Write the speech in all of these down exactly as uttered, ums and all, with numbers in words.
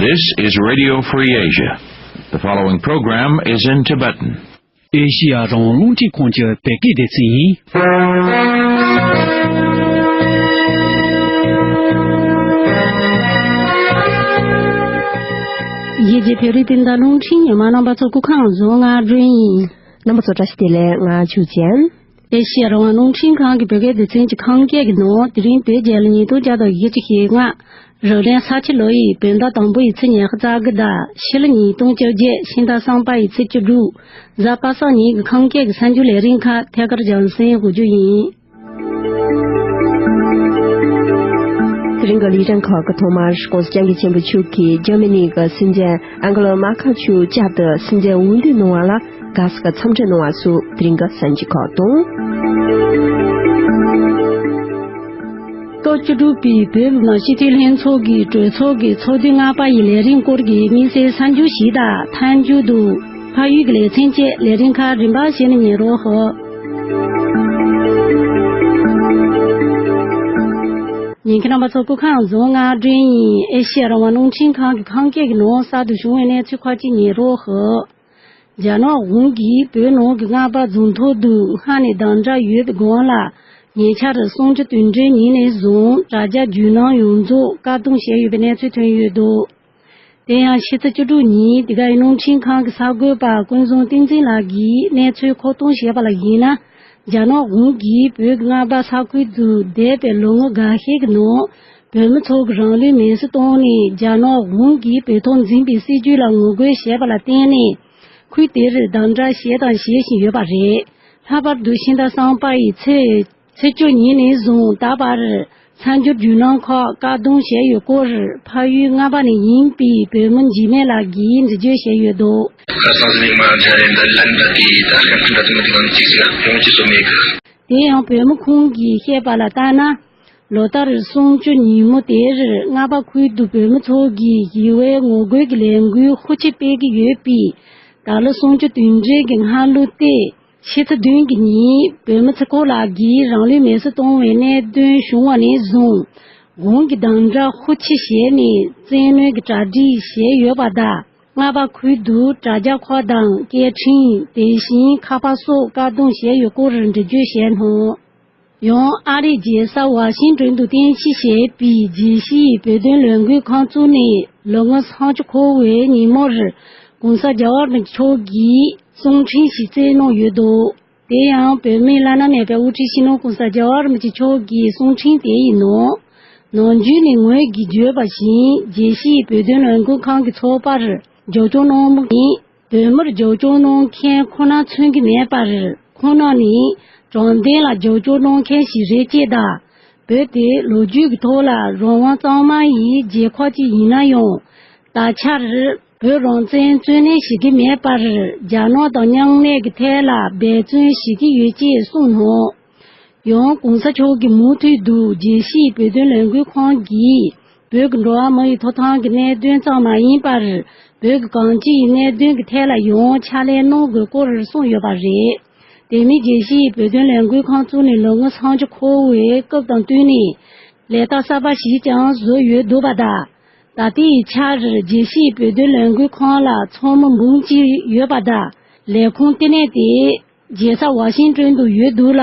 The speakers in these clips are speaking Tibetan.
This is Radio Free Asia. The following program is in Tibetan. ཨེ་ཤི་ཡ་རང་དབང་རླུང་འཕྲིན་ཁང་གི་བོད་སྐད་སྡེ་ཚན་ཡིན། རྒྱལ་སྤྱིའི་བོད་རིགས་སྤུན་ཟླ་རླུང་འཕྲིན་ཉན་མཁན་རྣམ་པ་ཚོ་སྐུ་ཁམས་བཟང་། ང་སྒྲོན་ཡིན། རྣམ་པ་ཚོ་བཀྲ་ཤིས་བདེ་ལེགས། ང་ཆོས་ཅན། ཨེ་ཤི་ཡ་རང་དབང་རླུང་འཕྲིན་ཁང་གི་བོད་སྐད་སྡེ་ཚན་གྱི་ཁམས་སྐད་ཀྱི་ནང་དེ་རིང་བོད་རྒྱལ་ལོ་ཉིས་སྟོང་བརྒྱ་དང་བཞི་བཅུ་ཞེ་ལྔ། རབ་གནས་ས་ཁྱི་ལོ་ཡི་བོད་ཟླ་དང་པོ་ཡི་ཚེས་ཉི་ཤུ་རྩ་དགུ་དང་ཕྱི་ལོ་ཉིས་སྟོང་བཅོ་བརྒྱད་ཕྱི་ཟླ་གསུམ་པ་ཡི་ཚེས་བཅུ་དྲུག་གཟའ་པ་སངས་ཉིན་གྱི་ཁམས་སྐད་ཀྱི་གསར་འགྱུར་ལས་རིམ་ཁག་ཐད་ཀར་རྒྱང་སྲིང་ཞུ་རྒྱུ་ཡིན། དེ་རིང་གི་ལས་རིམ་ཁག་གི་ཐོག་མར་༸གོང་ས་༸སྐྱབས་མགོན་ཆེན་པོ་མཆོག་གིས་འཇར་མ་ནི་གི་སྲིད་འཛིན་ཨན་གྷེ་ལ་མར་ཁལ་མཆོག་བཅར་དུ་སྲིད་འཛིན་འོས་བསྡུ་གནང་བ་ལ་དགའ་བསུ་གི་འཚམས་འདྲི་གནང་བ་སོགས་དེ་རིང་གི་གསར་འགྱུར་ཁག་དང་། ཟླ་བཅུ་དྲུག་པའི་བོད་མི་མང་སྤྱི་འཐུས་ལྷན་ཚོགས་ཀྱི་གྲོས་ཚོགས་ཀྱི་ཚོགས་དུས་ལྔ་པ་ཡི་ལས་རིམ་སྐོར་གྱི་དམིགས་བསལ་གསར་འགྱུར་ཞིག་དང་། མཐའ་མཇུག་ཏུ་ཕ་ཡུལ་གྱི་ལེ་ཚན་བཅས་ལས་རིམ་ཁག་རིམ་པ་བཞིན་ཉན་རོགས་ཞུ། ཉན་མཁན་རྣམ་པ་ཚོ་སྐུ་ཁམས་བཟང་། ང་སྒྲོན་ཡིན། ཨེ་ཤེ་ཡ་རང་དབང་རླུང་འཕྲིན་ཁང་གི་ཁམས་སྐད་ཀྱི་ནང་གསར་དུ་བྱུང་བའི་གནས་ཚུལ་ཁག་ཅིག་ཉན་རོགས་ཞུ། རྒྱ་ནག་གཞུང་གིས་བོད་ནང་གི་རྔ་པ་རྫོང་ཐོག་ཏུ་སྔར་ནས་དམ་དྲག་ཡོད་པའི་སྒང་ལ། ཉེ་ཆར་གསུམ་བཅུ་དོན་བདུན་ཉིན་ནས་བཟུང་དྲ་རྒྱ་བརྒྱུད་ལམ་ཡོངས་རྫོགས་བཀག་སྡོམ་བྱས་ཡོད་པའི་གནས་ཚུལ་ཐོན་ཡོད་འདུག། དེ་ཡང་ཕྱི་ཚེས་བཅུ་དྲུག་ཉིན་དེ་གའི་རླུང་འཕྲིན་ཁང་གི་གསར་འགོད་པ་ཀུན་བཟང་བསྟན་འཛིན་ལགས་ཀྱིས་གནས་ཚུལ་མཁོ་གཏོང་བྱས་པ་ལ་གཞིགས་ན། རྒྱ་ནག་གཞུང་གིས་བོད་ཀྱི་རྔ་པ་ས་ཁུལ་དུ་འདས་པའི་ལོ་ངོ་འགའ་ཤས་ཀྱི་ནང་བོད་མི་ཚོ་གིས་རང་ལུས་མེར་སྲེག་བཏང་ནས། རྒྱ་ནག་གཞུང་གིས་བོད་ཐོག་འཛིན་པའི་སྲིད་བྱུས་ལ་ངོ་རྒོལ་བྱས་པ་ལ་བརྟེན་ནས། ཁུལ་དེར་དམ་དྲག་བྱས་དང་བྱེད་བཞིན་ཡོད་པ་རེད། ལྷག་པར་དུ་ཕྱི་ཟླ་གསུམ་པ་ཡི་ཚེས་ཚེས་བཅུ་ཉིན་ནས་བཟུང་ད་བར་གསར་འགྱུར་བརྒྱུད་ལམ་ཁག་བཀག་སྡོམ་བྱས་ཡོད་སྐོར། ཕ་ཡུལ་རྔ་པ་ནས་ཡིན་པའི་བོད་མི་འཇིགས་མེད་ལགས་ཀྱིས་འགྲེལ་བརྗོད་བྱས་ཡོད་འདུག། དེ་ཡང་བོད་མི་ཁོང་གིས་བཤད་པ་ལ་ལྟར་ན། ལོ་ལྟར་གསུམ་བཅུ་ཉིན་མོ་དེར་རྔ་པ་ཁུལ་དུ་བོད་མི་ཚོ་གིས་ཞི་བའི་ངོ་རྒོལ་གྱི་ལས་འགུལ་ཤུགས་ཆེ་སྤེལ་གྱི་ཡོད་པས། ད་ལོ་གསུམ་བཅུ་དོན་བདུན་གྱི་སྔ་ལོ་སྟེ། ཕྱི་ཚེས་བདུན་གྱི་ཉིན་བོད་མི་ཚེ་སྐོར་ལགས་ཀྱིས་རང་ལུས་མེར་སྲེག་བཏང་བའི་གནད་དོན་བྱུང་བ་ནས་བཟུང་། གཞུང་གིས་དམ་དྲག་ཤུགས་ཆེ་བྱས་ནས་བཙན་གནོན་གྱི་གྲ་སྒྲིག་བྱས་ཡོད་པ་དང་། རྔ་པ་ཁུལ་དུ་དྲ་རྒྱ་ཁག་དང་སྐད་འཕྲིན། དེ་བཞིན་ཁ་པར་སོགས་བཀག་སྡོམ་བྱས་ཡོད་སྐོར་འགྲེལ་བརྗོད་བྱས་གནང་། ཡང་ཨ་རིའི་རྒྱལ་ས་ཝ་ཤིང་ཏོན་དུ་རྟེན་གཞི་བྱས་པའི་རྒྱལ་སྤྱིའི་བོད་དོན་ལས་འགུལ་ཁང་བཙུགས་ནས་ལོ་ངོ་སུམ་ཅུ་འཁོར་བའི་ཉིན་མོར། ༸གོང་ས་རྒྱལ་བ་རིན་པོ་ཆེ་མཆོག་གིས་གསུང་འཕྲིན་ཞིག་བསྩལ་གནང་ཡོད་འདུག། དེ་ཡང་བོད་མིའི་བླ་ན་མེད་པའི་དབུ་ཁྲིད་སྤྱི་ནོར་༸གོང་ས་རྒྱལ་བ་རིན་པོ་ཆེ་མཆོག་གི་གསུང་འཕྲིན་དེ་ཡི་ནང་། ནམ་རྒྱུན་ནས་ངོས་ཀྱིས་བརྗོད་པ་བཞིན་རྒྱལ་སྤྱིའི་བོད་དོན་ལས་འགུལ་ཁང་གི་ཚོགས་པར་རྒྱབ་སྐྱོར་གནང་མུས་ཡིན། བོད་མིར་རྒྱབ་སྐྱོར་གནང་མཁན་ཁོ་ན་མཚོན་གྱི་མེད་པར། ཁོང་རྣམ་ནི་དྲང་བདེན་ལ་རྒྱབ་སྐྱོར་གནང་མཁན་ཞིག་རེད་ཅེས་དང་། བོད་དེ་ལོ་རྒྱུས་ཀྱི་ཐོག་ལ་རང་དབང་གཙང་མ་ཡི་རྒྱལ་ཁབ་ཅིག་ཡིན་ན་ཡང་། ད་ཆར་བོད་རང་བཙན་རྩོད་ལེན་བྱེད་ཀྱི་མེད་པར། རྒྱ་ནག་དང་མཉམ་ལས་ཀྱི་ཐད་ལ་འབད་བརྩོན་བྱེད་ཀྱི་ཡོད་ཅེས་གསུངས་གནང་། ཡང་༸གོང་ས་མཆོག་གིས་མུ་མཐུད་དུ་རྒྱལ་སྤྱིའི་བོད་དོན་ལས་འགུལ་ཁང་གིས་བོད་ཀྱི་འགྲོ་བ་མི་ཡི་ཐོབ་ཐང་གི་གནད་དོན་ཙམ་མ་ཡིན་པར། བོད་ཀྱི་གང་ཅིའི་གནད་དོན་གྱི་ཐད་ལ་ཡང་ཕྱག་ལས་གནང་དགོས་སྐོར་གསུངས་ཡོད་པ་རེད། དེ་མིན་རྒྱལ་སྤྱིའི་བོད་དོན་ལས་འགུལ་ཁང་བཙུགས་ནས་ལོ་ངོ་སུམ་ཅུ་འཁོར་བའི་སྐབས་དང་བསྟུན་ནས་ལས་རྟགས་གསར་པ་ཞིག་ཀྱང་བཟོས་ཡོད་འདུག་པ་དང་། ད་ལྟའི་ཆར་རྒྱལ་སྤྱིའི་བོད་དོན་ལས་འགུལ་ཁང་ལ་ཚོགས་མི་འབུམ་གཅིག་ཡོད་པ་དང་། ལས་ཁུངས་ལྟེ་གནས་དེ་རྒྱལ་ས་ཝ་ཤིང་ཏོན་དུ་ཡོད་འདུག་ལ།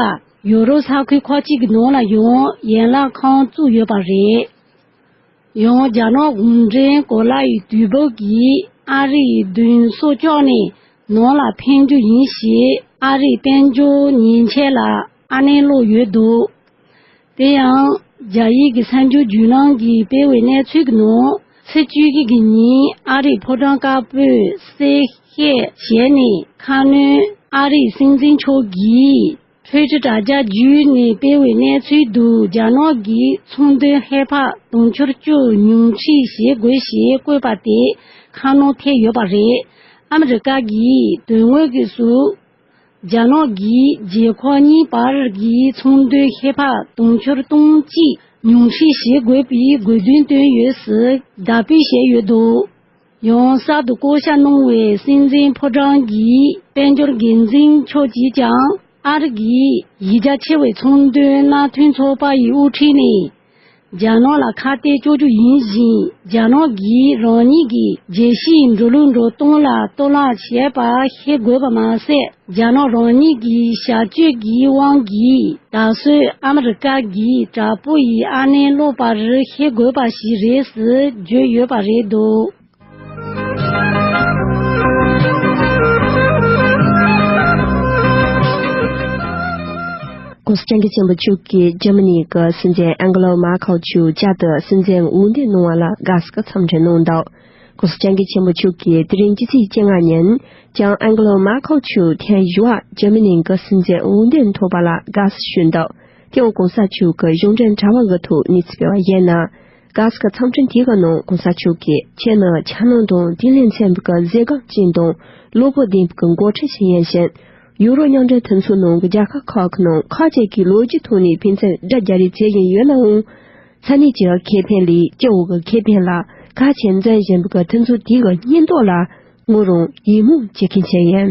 ཡོ་རོབ་ས་ཁུལ་ཁག་ཅིག་གི་ནང་ལ་ཡང་ཡན་ལག་ཁང་བཙུགས་ཡོད་པ་རེད། ཡང་རྒྱ་ནག་གུང་ཁྲན་གོ་ལ་ཡི་དུས་བབ་ཀྱིས་ཨ་རིའི་མདུན་སོ་བཅག་ནས་ནང་ལ་འཕེན་རྒྱུ་ཡིན་ཞེས་ཨ་རིའི་དཔལ་འབྱོར་ཉེས་ཆད་ལ་ཨ་ནེ་སློག་ཡོད་འདུག། དེ་ཡང་རྒྱ་ཡིག་གི་གསར་འགྱུར་བརྒྱུད་ལམ་གྱིས་སྤེལ་བའི་གནས་ཚུལ་གྱི་ནང་། ཚེས་བཅུ་གཅིག་གི་ཉིན་ཨ་རིའི་ཕོ་བྲང་དཀར་པོའི་གསེར་ཤེལ་ཞལ་ནས་ཁ་སྣོན་ཨ་རིའི་སྲིད་འཛིན་མཆོག་གིས། ཊུའི་ཊར་དྲ་རྒྱ་བརྒྱུད་ནས་སྤེལ་བའི་གནས་ཚུལ་དུ། རྒྱ་ནག་གིས་ཚོང་དོན་ཧེ་ཕག་དུང་ཕྱུར་བཅུ་ཉུང་འཕྲི་བྱེད་དགོས་ཞེས་བཀོད་པ་དེ་ཁ་ནང་ཐེབས་ཡོད་པ་རེད། ཨ་མི་རི་ཀ་གིས་དོན་དངོས་ཀྱི་སུ། རྒྱ་ནག་གིས་རྒྱལ་ཁབ་གཉིས་བར་གྱི་ཚོང་དོན་ཧེ་ཕག་དུང་ཕྱུར་སྟོང་གཅིག་ཉུང་འཕྲི་བྱེད་དགོས་པའི་དགོས་འདུན་བཏོན་ཡོད་ཟེར་དག་པོ་བྱས་ཡོད་འདུག། ཡང་གསར་དུ་བསྐོ་བཞག་གནང་བའི་སྲིད་འཛིན་ཕོ་བྲང་གི་དཔལ་འབྱོར་འགན་འཛིན་མཆོག་གིས་ཀྱང་ཨ་རི་གི་གཞི་རྒྱ་ཆེ་བའི་ཚོང་དོན་མནའ་མཐུན་ཚོགས་པ་ཡི་དབུ་ཁྲིད་ནས། རྒྱ་ནག་ལ་ཁ་གཏད་གཅོག་རྒྱུ་ཡིན་ཞིང་། རྒྱ་ནག་གིས་རང་ཉིད་ཀྱི་རྒྱལ་སྤྱིའི་འགྲོ་ལུགས་འགྲོ་སྟངས་ལ་གཏོར་བརླག་བྱས་པ་ཤེས་དགོས་པ་མ་ཟད། རྒྱ་ནག་རང་ཉིད་ཀྱི་བྱ་སྤྱོད་ཀྱི་དབང་གིས། ད་གཟོད་ཨ་མི་རི་ཀ་གིས་དྲག་པོ་ཡི་ཨ་ནེ་སློག་པར་ཤེས་དགོས་པ་ཞིག་རེད་ཟེར་བརྗོད་ཡོད་པ་རེད་འདུག།༸གོང་ས་༸སྐྱབས་མགོན་ཆེན་པོ་མཆོག་གིས་འཇར་མ་ནི་གི་སྲིད་འཛིན་ཨན་གྷེ་ལ་མར་ཁེལ་མཆོག་བསྐྱར་དུ་སྲིད་འཛིན་འོས་འདེམས་གནང་བ་ལ་དགའ་བསུ་གི་འཚམས་འདྲི་གནང་འདུག། ༸གོང་ས་༸སྐྱབས་མགོན་ཆེན་པོ་མཆོག་གིས་དེ་རིང་སྤྱི་ཚེས་བཅོ་ལྔ་ཉིན་ལྕམ་ཨན་གྷེ་ལ་མར་ཁེལ་མཆོག་ཐེངས་བཞི་པ་འཇར་མ་ནི་གི་སྲིད་འཛིན་འོས་འདེམས་ཐོབ་པ་ལ་དགའ་བསུ་ཞུས་འདུག། དེ་ཡང་༸གོང་ས་མཆོག་གི་གཞུང་འབྲེལ་དྲ་བ་གི་ཐོག་གནས་ཚུལ་སྤེལ་བ་ཡིན་ན། དགའ་བསུ་གི་འཚམས་འདྲི་དེ་གི་ནང་༸གོང་ས་མཆོག་གིས་ཁྱེད་ནི་འཆར་སྣང་དང་དེ་ལས་མཚོན་པའི་གཟི་སྒང་ཅན་དང་བློ་སྤོབས་ལྡན་པའི་འགོ་ཁྲིད་ཞིག་ཡིན་ཞིང་། ཡུ་རོབ་མཉམ་འབྲེལ་མཐུན་ཚོགས་ནང་གི་རྒྱལ་ཁབ་ཁག་གི་ནང་ཁག་ཅིག་གིས་ལོ་རྒྱུས་ཐོག་ནས་ཕན་ཚུན་དགྲ་རྒྱག་རེས་བྱེད་བཞིན་ཡོད་ནའང་། ས་གནས་ཀྱི་ཁེ་ཕན་ལས་སྤྱི་བོ་གི་ཁེ་ཕན་ལ་ཁ་ཆེ་འཛིན་བཞིན་པའི་མཐུན་ཚོགས་དེ་གི་སྙིང་སྟོབས་ལ་ངོས་རང་ཡིད་སྨོན་བྱེད་མཁན་ཞིག་ཡིན།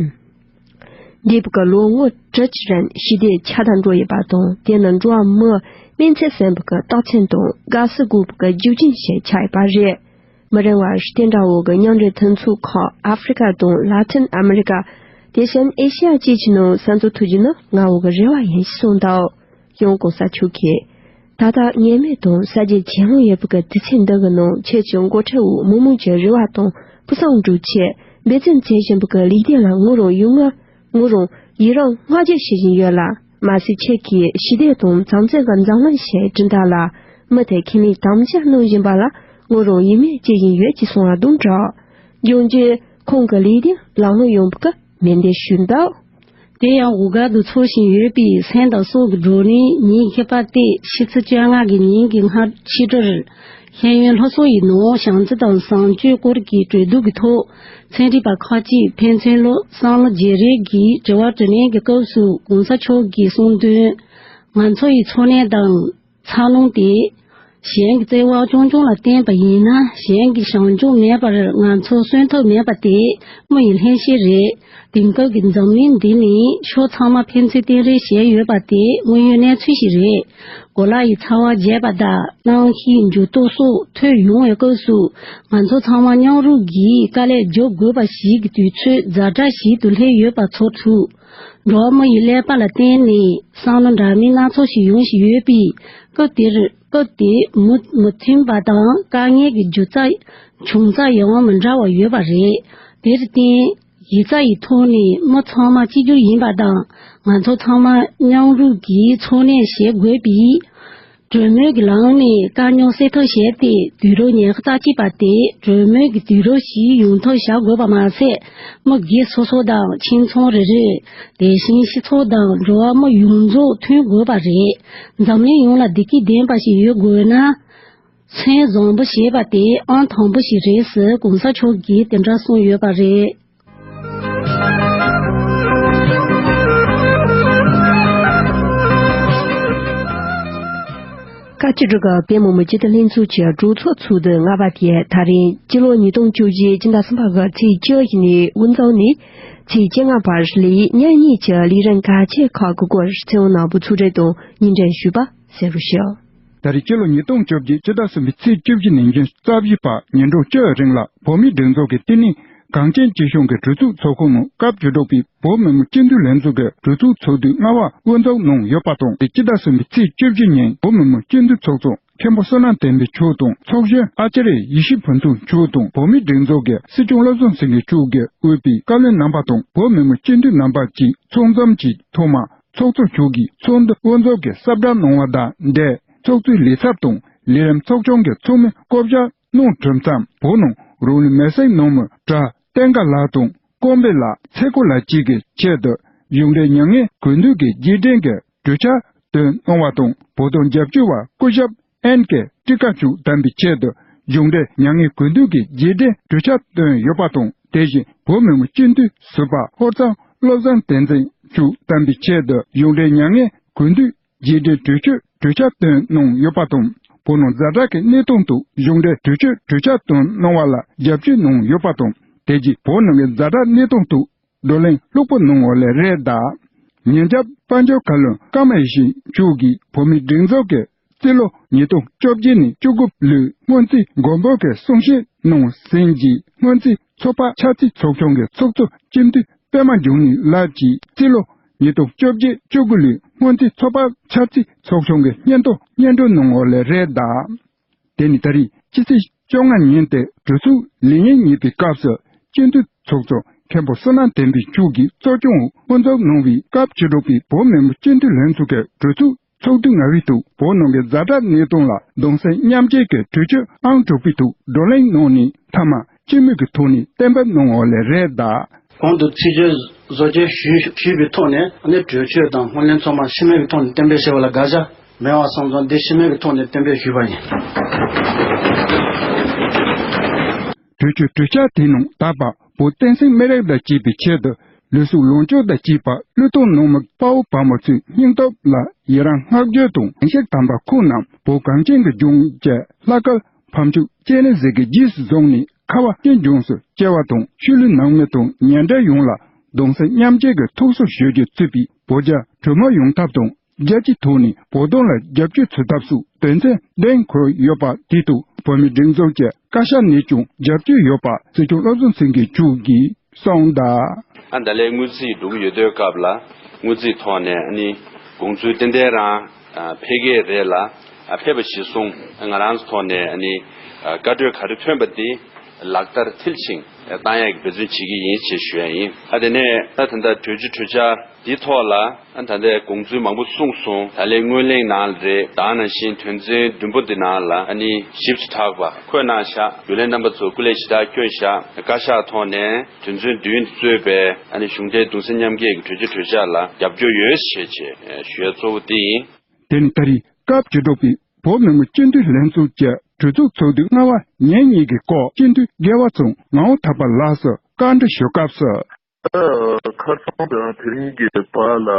འདས་པའི་ལོ་ངོ་དྲུག་ཅུ་རིང་ཞི་བདེ་ཆགས་སྡང་འགྲོ་ཡོད་པ་དང་། དེ་ནི་འགྲོ་བ་མི་སྨན་ཚད་ཟིན་པའི་རྟགས་མཚན་དང་དགའ་བསུ་དགོས་པའི་རྒྱུ་རྐྱེན་ཞིག་ཆགས་ཡོད་པ་རེད། མི་རིང་བར་དེ་འདྲ་བོ་གི་མཉམ་འབྲེལ་མཐུན་ཚོགས་ཁག་ཨ་ཧྥེ་རི་ཀ་དང་ལ་ཏིན་ཨ་མེ་རི་ཀ། དེ་བཞིན་ཨེ་ཤེ་ཡ་བཅས་ཀྱི་ནང་ས་མཚམས་ཐུག་རྒྱུ་ནི་ང་བོ་གི་རེ་བ་ཡིན་ཞེས་གསུངས་འདུག། ཡང་༸གོང་ས་མཆོག་གིས། ད་ལྟ་ཉེས་མེད་དང་གསར་བརྗེ་ཇེ་མང་ཡོད་པའི་དུས་ཚོད་འདི་གི་ནང་ཁྱེད་ཀྱི་འགོ་ཁྲིད་འོག་མི་མང་གི་རེ་བ་དང་ཕུགས་བསམ་སྒྲུབ་ཆེད་འབད་བརྩོན་མཛད་བཞིན་པའི་ལས་དོན་ལ་ངོས་རང་ཡུལ་ངོ་ངོས་རང་ཡི་རང་བསྔགས་བརྗོད་བྱེད་བཞིན་ཡོད་ལ། མ་ཟད་ཁྱེད་ཀྱིས་ཞི་བདེ་དང་དམ་ཚིག་གི་འཛམ་གླིང་ཞེས་བཀྲིན་བདག་ལ་མུ་མཐུད་ཁས་ལེན་དམ་བཅའ་གནང་བཞིན་པ་ལ་ངོས་རང་ཡིད་སྨོན་སྐྱེ་བཞིན་ཡོད་ཅེས་གསུངས་པ་དང་སྦྲགས། ཡང་རྒྱུན་ཁོང་གི་ལས་དོན་ལམ་ལྷོང་ཡོང་བའི་སྨོན་འདུན་ཞུས་འདུག། དེ་ཡང་འོ་སྒར་དུ་འཚོགས་བཞིན་ཡོད་པའི་སེམས་དང་སྲོག་གི་བགྲོ་གླེང་ཉིན་ཤིས་པ་སྟེ་ཕྱི་ཚེས་བཅོ་ལྔ་གི་ཉིན་གྱི་སྔ་ཕྱི་དྲོར་ཤེས་ཡོན་སློབ་གསོ་ཡི་ནང་བྱམས་བརྩེ་དང་བཟང་སྤྱོད་སྐོར་གྱི་གྲོས་བསྡུར་གྱི་ཐོག་ཚན་རིག་པ་ཁག་ཅིག་ཕན་ཚུན་བློ་བསམ་བློ་བརྗེ་རེས་ཀྱི་དྲི་བ་དྲིས་ལན་གྱི་སྐབས་སུ་༸གོང་ས་མཆོག་གིས་གསུངས་དོན། ང་ཚོ་ཡི་འཚོ་གནས་དང་། འཚར་ལོངས་དེ། གཞན་གྱི་བརྩེ་བ་རྐྱང་རྐྱང་ལ་བརྟེན་པ་ཡིན་ན་གཞན་གྱི་བྱམས་སྐྱོང་མེད་པར་ང་ཚོ་གསོན་ཐབས་མེད་པ་དེ་མི་ཡི་ལྷན་སྐྱེས་རེད། དེང་སྐབས་ཀྱི་འཛམ་གླིང་འདི་ནི་ཕྱོགས་ཚང་མ་ཕན་ཚུན་བརྟེན་རེས་བྱས་ཡོད་པ་དེ་དངོས་ཡོད་གནས་ཚུལ་ཞིག་རེད། གོ་ལ་ཡི་ཚ་བ་རྒྱས་པ་དང་གནམ་གཤིས་འགྱུར་ལྡོག་སོགས་ཐོན་ཡོང་བའི་སྐབས་སུ་ང་ཚོ་ཚང་མ་མཉམ་རུབ་ཀྱིས་དཀའ་ལས་རྒྱག་དགོས་པ་ཞིག་གི་དུས་ཚོད་ཛ་དྲག་ཞིག་ཏུ་སླེབས་ཡོད་པ་ཚོར་ཐུབ། འགྲོ་བ་མི་ཡི་ཀླད་པ་ལ་བརྟེན་ནས་བསམ་བློ་འདྲ་མིན་སྣ་ཚོགས་ཤིག་ཡོང་བཞིན་ཡོད་པས། སྐབས་དེར་སྐབས་དེ་མུ་མུ་མཐུན་པ་དང་དཀའ་ངལ་གྱི་འགྱུར་རྩ་བྱུང་རྩ་ཡང་མི་འདྲ་བ་ཡོད་པ་རེད། དེར་བརྟེན་གཞི་རྩ་ཡི་ཐོག་ནས་མི་ཚང་མ་གཅིག་གྱུར་ཡིན་པ་དང་ང་ཚོ་ཚང་མ་མཉམ་རུབ་ཀྱིས་འཚོ་གནས་བྱེད་དགོས་པས། གྲོས་མོལ་གྱི་ལམ་ནས་དཀའ་རྙོག་སེལ་ཐབས་བྱས་ཏེ་དུས་རབས་ཉི་ཤུ་རྩ་གཅིག་པ་དེ་གྲོས་མོལ་གྱི་དུས་རབས་ཤིག་ཡོང་ཐབས་བྱ་དགོས་པ་མ་ཟད། མི་སྒེར་སོ་སོ་དང་ཁྱིམ་ཚང་རེ་རེ། དེ་བཞིན་སྤྱི་ཚོགས་དང་འགྲོ་བ་མི་ཡོངས་རྫོགས་མཐུན་དགོས་པ་རེད། འཛམ་གླིང་ཡོངས་ལ་བདེ་སྐྱིད་ལྡན་པ་ཞིག་ཡོད་དགོས་ན། སེམས་བཟང་པོ་ཞེས་པ་དེ་ཨང་དང་པོ་ཞིག་རེད་ཟེར་༸གོང་ས་མཆོག་གིས་དེ་འདྲ་གསུངས་ཡོད་པ་རེད། བཀའ་སྤྱི་འོག་བོད་མི་མང་སྤྱི་འཐུས་ལྷན་ཚོགས་ཀྱི་གྲོས་ཚོགས་ཚོགས་དུས་ལྔ་པ་དེ་ད་རིང་སྤྱི་ལོ་ཉིས་སྟོང་བཅུ་བཞི་ཕྱི་ཟླ་གསུམ་པ་གི་ཚེས་བཅུ་བཞི་ནས་དབུ་འཛུགས་ནས་ཚེས་བཅོ་ལྔ་བར་ལས་ཉིན་གཉིས་ཀྱི་ལས་རིམ་གལ་ཆེ་ཁག་གི་སྐོར་ཚེ་དབང་ནོར་བུ་ཚོགས་སྒྲིག་དང་སྙན་སྒྲོན་ཞུས་པ་གསན་རོགས་ཞུ། ད་རེས་སྤྱི་ལོ་ཉིས་སྟོང་བཅོ་བརྒྱད་ཕྱི་ཟླ་གསུམ་པའི་ཚེས་བཅུ་བཞི་ནས་ཉིན་རྩ་བཞི་བར་ཉིན་གྲངས་བཅུ་རིང་ལ་བོད་མིའི་སྒྲིག་འཛུགས་ཀྱི་བསྟི་གནས་གངས་ཅན་སྐྱིད་གཤོངས་ཀྱི་གྲོས་ཚོགས་ཚོགས་ཁང་ནང་སྐབས་བཅུ་དྲུག་པའི་བོད་མི་མང་སྤྱི་འཐུས་ལྷན་ཚོགས་ཀྱི་གྲོས་ཚོགས་ཚོགས་དུས་ལྔ་པ་དབུ་འཛུགས་གནང་ཡོད་པ་དང་། དེ་སྤྱི་ཟླ་གསུམ་པའི་ཚེས་བཅུ་བཞི་ཉིན་བོད་མི་མང་སྤྱི་འཐུས་ཚོགས་གཙོ་མཁན་པོ་བསོད་ནམས་བསྟན་འཕེལ་མཆོག་དང་། ཚོགས་གཞོན་ཨ་ཙརྱ་ཡེ་ཤེས་ཕུན་ཚོགས་མཆོག་དང་། བོད་མིའི་སྒྲིག་འཛུགས་ཀྱི་སྲིད་སྐྱོང་བློ་བཟང་སེང་གེ་མཆོག་གིས་དབུས་པའི་བཀའ་བློན་རྣམ་པ་དང་བོད་མི་མང་སྤྱི་འཐུས་རྣམ་པ་བཅས་ཚོགས་འཛོམས་ཀྱི་ཐོག་མར་ཚོགས་གཙོ་མཆོག་གིས་ཚོགས་འདུ་དབུ་འཛུགས་ཀྱི་ཟབ་སྦྱང་གནང་བ་དང་འབྲེལ། ཚོགས་གཙོའི་ལས་ཚབ་དང་ལས་རིམ་ཚོགས་ཆུང་གི་ཚོགས་མི་བསྐོ་བཞག་གནང་གྲུབ་མཚམས། བོད་ནང་རང་ལུས་མེར་སྲེག་གནང་མི་གྲྭ་བསྟན་དགའ་ལགས་དང་ཀོང་པོ་ལགས། ཚེ་སྐོར་ལགས་བཅས་ཀྱི་ཆེད་དུ་གཞུང་འབྲེལ་མྱ་ངན་གུས་འདུད་ཀྱི་རྗེས་དྲན་གྱི་གྲོས་འཆར་བཏོན་གནང་བ་དང་། བོད་དོན་རྒྱབ་སྐྱོར་བ་སྐུ་ཞབས་ཨེན་ཀེ་ཀྲི་ཀ་མཆོག་དམ་པའི་ཆེད་དུ་གཞུང་འབྲེལ་མྱ་ངན་གུས་འདུད་ཀྱི་རྗེས་དྲན་གྲོས་འཆར་བཏོན་ཡོད་པ་དང་། དེ་བཞིན་བོད་མི་མང་སྤྱི་འཐུས་ཟུར་པ་ཧོར་གཙང་བློ་བཟང་བསྟན་འཛིན་མཆོག་དམ་པའི་ཆེད་དུ་གཞུང་འབྲེལ་མྱ་ངན་གུས་འདུད་རྗེས་དྲན་གྲོས་ཆོད་གྲོས་འཆར་བཏོན་གནང་ཡོད་པ་དང་། བོད་ནང་ཛ་དྲག་གི་གནས་སྟངས་ཐོག་གཞུང་འབྲེལ་གྲོས་ཆོད་གྲོས་འཆར་བཏོན་གནང་བ་ལ་རྒྱབ་སྐྱོར་གནང་ཡོད་པ་དང་། དེ་རྗེས་བོད་ནང་གི་ཛ་དྲག་གནས་སྟངས་ཐོག་བགྲོ་གླེང་ལྷུག་པོ་གནང་བ་ལས་རེད་གདའ། ཉིན་རྒྱབ་དཔལ་འབྱོར་བཀའ་བློན་ཀརྨ་ཡེ་ཤེས་མཆོག་གིས་བོད་མིའི་སྒྲིག་འཛུགས་ཀྱི་ རྩིས་ལོ་ཉིས་སྟོང་བཅོ་བརྒྱད་ནས་བཅུ་དགུ་ལོའི་སྔོན་རྩིས་མགོན་པོ་གི་གསུང་བཤད་གནང་ཟིན་གྱི་སྔོན་རྩིས་ཚོགས་པ་ཕྱག་རྩིས་ཚོགས་ཆུང་གི་ཚོགས་གཙོ་སྤྱི་འཐུས་པད་མ་འབྱུང་གནས་ལགས་ཀྱིས་རྩིས་ལོ་ཉིས་སྟོང་བཅོ་བརྒྱད་བཅུ་དགུ་ལོའི་སྔོན་རྩིས་ཚོགས་པ་ཕྱག་རྩིས་ཚོགས་ཆུང་གི་སྙན་ཐོ་སྙན་སྒྲོན་གནང་བ་ལས་རེད་གདའ། དེ་ནི་ད་རེས་ཕྱི་ཚེས་བཅོ་ལྔ་ཉིན་ཏེ་གྲོས་ཚོགས་ལས་ཉིན་གཉིས་པའི་སྐབས་སུ་སྤྱི་འཐུས་ཚོགས་གཙོ་མཁན་པོ་བསོད་ནམས་བསྟན་འཕེལ་མཆོག་གིས་གཙོ་སྐྱོང་འོག་ཧོན་ཚོགས་གནང་བའི་སྐབས་བཅུ་དྲུག་པའི་བོད་མི་མང་སྤྱི་འཐུས་ལྷན་ཚོགས་ཀྱི་གྲོས་ཚོགས་ཚོགས་དུས་ལྔ་པའི་ཐོག་བོད་ནང་གི་ཛ་དྲག་གནས་སྟངས་ལ་གདུང་སེམས་མཉམ་སྐྱེད་ཀྱི་གྲོས་ཆོད་ཨང་དྲུག་པའི་ཐོག་བགྲོ་གླེང་གནང་ནས་མཐའ་མ་སྤྱི་མོས་ཀྱི་ཐོག་ནས་གཏན་འབེབས་གནང་བ་ལས་རེད་གདའ། གོང་དུ་ཚིག་བརྗོད་བཟོ་བཅོས་ཞུས་ཞུས་པའི་ཐོག་ནས་ནི་གྲོས་ཆོད་དང་སྔོན་གླེང་ཚང་མ་སྤྱི་མོས་ཀྱི་ཐོག་ནས་གཏན་འབེབས་བྱས་པ་ལ་དགག་བྱ་མེད་པ་སོང་ཙང་འདི་སྤྱི་མོས་ཀྱི་ཐོག་ནས་གཏན་འབེབས་ཞུས་པ་ཡིན། གྲོས་ཆོད་གྲོས་འཆར་དེའི་ནང་ད་བར་བོད་བསྟན་སྲིད་སྨན་རིགས་དང་བཅས་པའི་ཆེད་དུ་ལུས་ཕུང་ལོངས་སྤྱོད་དང་བཅས་པ་བློས་གཏོང་གནང་མི་དཔའ་བོ་དཔའ་མོ་ཚོའི་སྙིང་སྟོབས་ལ་ཡི་རང་བསྔགས་བརྗོད་དང་ཞིག་དམ་པ་ཁོང་རྣམས་བོད་གངས་ཅན་གྱི་ལྗོངས་ཀྱི་ལྷ་སྐལ་ཕམ་ཆུ་སྤྱན་རས་གཟིགས་ཀྱི་རྗེས་སུ་བཟུང་ནས་ཁ་བ་ཅན་ལྗོངས་སུ་སྐྱེ་བ་དང་ཆོས་ལུགས་ནང་མི་དང་ཉེ་འབྲེལ་ཡོངས་ལ་གདུང་སེམས་མཉམ་སྐྱེད་ཀྱི་ཐུགས་གསོ་ཞུ་རྒྱུ་གཙོས་པའི་བོད་རྒྱ་གྲོས་མོལ་ཡོང་ཐབས་དང་རྒྱལ་སྤྱིའི་ཐོག་ནས་བོད་དོན་ལ་རྒྱབ་སྐྱོར་བྱེད་ཐབས་སོགས་དོན་ཚན་བདུན་འཁོད་ཡོད་པ་དེ་དང་བོད་མིའི་སྒྲིག་འཛུགས་ཀྱི་བཀའ་ཤག་ནས་ཀྱང་རྒྱབ་སྐྱོར་ཡོད་པ་སྲིད་སྐྱོང་བློ་བཟང་སེང་གེ་མཆོག་གིས་གསུངས་གདའ། ཨ་ད་ལས་དངུལ་རྩིས་འགྲོ་གི་ཡོད་དུས་སྐབས་ལ་དངུལ་རྩིས་ཐོག་ནས་ཨ་ནི་དགོངས་ཚུལ་ཏན་ཏན་རང་ཨ་འཕེལ་གྱི་རེད་ལ་ཨ་ཕེབས་པ་གཞིར་བཟུང་ང་རང་ཚོ་ཐོག་ནས་ཨ་ནི་ཨ་བཀའ་འཁྲོལ་ག་རེ་ཐོན་པ་དེ་ལག་བསྟར་མཐིལ་ཕྱིན་བཏང་ཡག་གི་འབད་བརྩོན་བྱེད་ཀྱི་ཡིན་ཞེས་ཞུ་ཡ་ཡིན། ཨ་དེ་ནས་ད་ད་ལྟ་གྲོས་ཆོད་གྲོས་འཆར་འདིའི་ཐོག་ལ་ཨ་ད་ལྟའི་དགོངས་ཚུལ་མང་པོ་གསུངས་སོང་། ད་ལན་སྔོན་གླེང་ནང་ལ་རེད། ད་ནང་བཞིན་དོན་ཚན་བདུན་པོ་འདི་ནང་ལ་ཨ་ནི་ཞིབ་ཅིང་ཕྲ་བ་འཁོད་གནང་ཤག་རྒྱུན་ལས་རྣམ་པ་ཚོ་སྐུ་ལས་ཞེ་དྲག་བསྐྱོན་ཤག་བཀའ་ཤག་ཐོག་ནས་དོན་ཚན་བདུན་གཙོས་པའི་ཨ་ནི་གཞུང་འབྲེལ་གདུང་སེམས་མཉམ་སྐྱེད་ཀྱི་གྲོས་ཆོད་གྲོས་འཆར་ལ་རྒྱབ་སྐྱོར་ཡོད་ཞེས་བྱས་ཞུ་ཡ་གཙོ་བོ་འདི་ཡིན། དེ་ནི་ད་རེས་སྐབས་བཅུ་དྲུག་པའི་བོད་མི་མང་སྤྱི་འཐུས་ལྷན་ཚོགས་ཀྱི་གྲོས་ཚོགས་ཚོགས་དུས་ལྔ་པ་ཉིན་གཉིས་ཀྱི་སྐོར་སྤྱི་འཐུས་རྒྱལ་བ་ཚོ་ངག་དབང་ཐར་པ་ལགས་སུ་བཀའ་འདྲི་ཞུ་སྐབས་སུ། ཁ་སང་དང་དེ་རིང་གི་བར་ལ་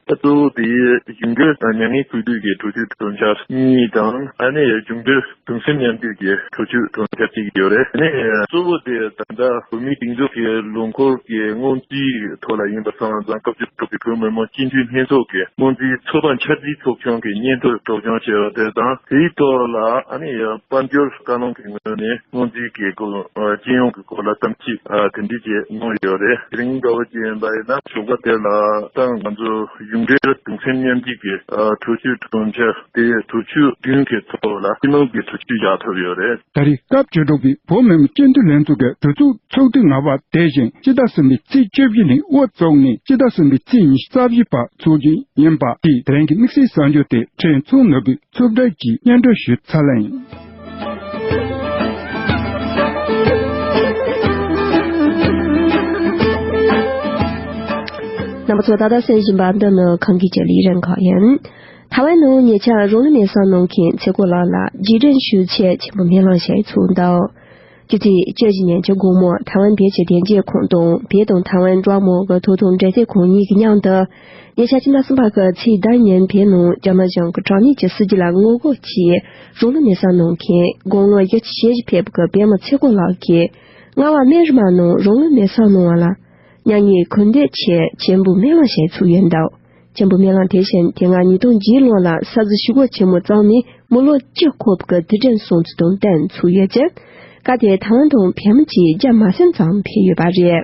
གཙོ་བོ་དེ་གཞུང་འབྲེལ་མྱ་ངན་གུས་འདུད་ཀྱི་གྲོས་ཆོད་གྲོས་འཆར་གཉིས་དང་ཨ་ནི་གཞུང་འབྲེལ་གདུང་སེམས་མཉམ་སྐྱེད་ཀྱི་གྲོས་ཆོད་གྲོས་འཆར་གཅིག་ཡོད་རེད། ཨ་ནི་གཙོ་བོ་དེ་ད་ལྟ་བོད་མིའི་སྒྲིག་འཛུགས་ཀྱི་ལོ་འཁོར་གྱི་སྔོན་རྩིས་ཐོག་ལ་ཡིན་པ་སོང་ཙང་སྐབས་བཅུ་དྲུག་པའི་བོད་མི་མང་སྤྱི་འཐུས་ལྷན་ཚོགས་ཀྱི་སྔོན་རྩིས་ཚོགས་པ་འཆར་རྩིས་ཚོགས་ཆུང་གི་སྙན་ཐོ་སྒྲོག་སྦྱང་བྱས་པ་དེ་དང་དེའི་ཐོག་ལ་ཨ་ནི་དཔལ་འབྱོར་བཀའ་བློན་གྱི་ངོས་ནས་སྔོན་རྩིས་ཀྱི་སྐོར་སྤྱི་ཡོངས་ཀྱི་སྐོར་ལ་གཏམ་བཤད་དེ་འདྲ་ཅིག་གནང་ཡོད་རེད། དེ་རིང་འདྲ་བོ་ཅིག་ཡིན་པ་ཡིན་ན་ཞོགས་པ་དེ་ལ་ད་ང་ཚོ་གཞུང་འབྲེལ་གདུང་སེམས་མཉམ་སྐྱེད་ཀྱི་གྲོས་ཆོད་གྲོས་འཆར་དེ་གྲོས་ཆོད་བདུན་གྱི་ཐོག་ལ་སྤྱི་མོས་ཀྱི་གྲོས་ཆོད་བཞག་ཐུབ་ཡོད་རེད། ད་རེས་སྐབས་བཅུ་དྲུག་པའི་བོད་མི་མང་སྤྱི་འཐུས་ལྷན་ཚོགས་ཀྱི་གྲོས་ཚོགས་ཚོགས་དུས་ལྔ་པ་དེ་བཞིན་སྤྱི་ཟླ་གསུམ་པའི་ཚེས་བཅུ་བཞི་ནས་དབུ་བཙུགས་ནས་སྤྱི་ཟླ་གསུམ་པའི་ཚེས་ཉི་ཤུ་རྩ་བཞི་བར་འཚོགས་རྒྱུ་ཡིན་པ་དེ་དེ་རིང་གི་དམིགས་བསལ་གསར་འགྱུར་དེ་ཁྲིན་ཚོང་ནོར་བུས་ཚོད་བགྲོད་ཀྱིས་སྙན་སྒྲོན་ཞུས་ཚར་ལ་ཡིན། རྣམ་པ་ཚོ་ད་ལྟ་གསན་བཞིན་པ་འདི་ནི་ཁམས་སྐད་ཀྱི་ལས་རིམ་ཁག་ཡིན། ཐའེ་ཝན་ནང་ཉེ་ཆར་རང་ལུས་མེར་སྲེག་གནང་མཁན་ཚེ་སྒོ་ལགས་ལ་རྗེས་དྲན་ཞུ་ཆེད་ཆེན་པོ་སྨོན་ལམ་བྱས་ཚུགས་འདུག་སྤྱི་ཚེས་བཅུ་བཞི་ཉིན་གྱི་དགོང་མོ་ཐའེ་ཝན་བོད་ཀྱི་བདེ་འཇགས་ཁང་དང་བོད་དང་ཐའེ་ཝན་འབྲུག་མོ་གི་ཐོག་མཐའ་འབྲེལ་མཐུད་ཁང་གཉིས་ཀྱི་མཉམ་དུ་ཉེ་ཆར་སྤྱི་ཟླ་གསུམ་པ་གི་ཚེས་བདུན་ཉིན་བོད་ནང་རྒྱ་ནག་གཞུང་གི་དྲག་གནོན་གྱི་སྲིད་ཇུས་ལ་ངོ་རྒོལ་གྱིས་རང་ལུས་མེར་སྲེག་གནང་མཁན་དགུང་ལོ་བཞི་བཅུ་ཞེ་བཞི་ཕེབས་པའི་བོད་མི་ཚེ་སྒོ་ལགས་ཀྱིས་རྔ་བ་སྨན་རི་མ་ནང་རང་ལུས་མེར་སྲེག་གནང་བ་ལ་མྱ་ངན་གུས་འདུད་ཆེད་ཆེན་པོ་སྨོན་ལམ་བྱས་ཚུགས་ཡོད་འདུག་ཆེན་པོ་སྨོན་ལམ་དེ་བཞིན་དེ་སྔ་ཉིས་སྟོང་བརྒྱད་ལོ་ལ་ས་འཛིན་ཞི་རྒོལ་ཆེན་མོ་བརྩམས་ནས་མི་ལོ་བཅུ་འཁོར་བའི་དུས་དྲན་སྲུང་བརྩི་དང་བསྟུན་ཚུགས་ཡོད་ཅིང་། སྐབས་དེར་ཐའེ་ཝན་དང་བོད་མི་བཅས་བརྒྱ་མ་ཟིན་ཙམ་ཕེབས་ཡོད་པ་རེད།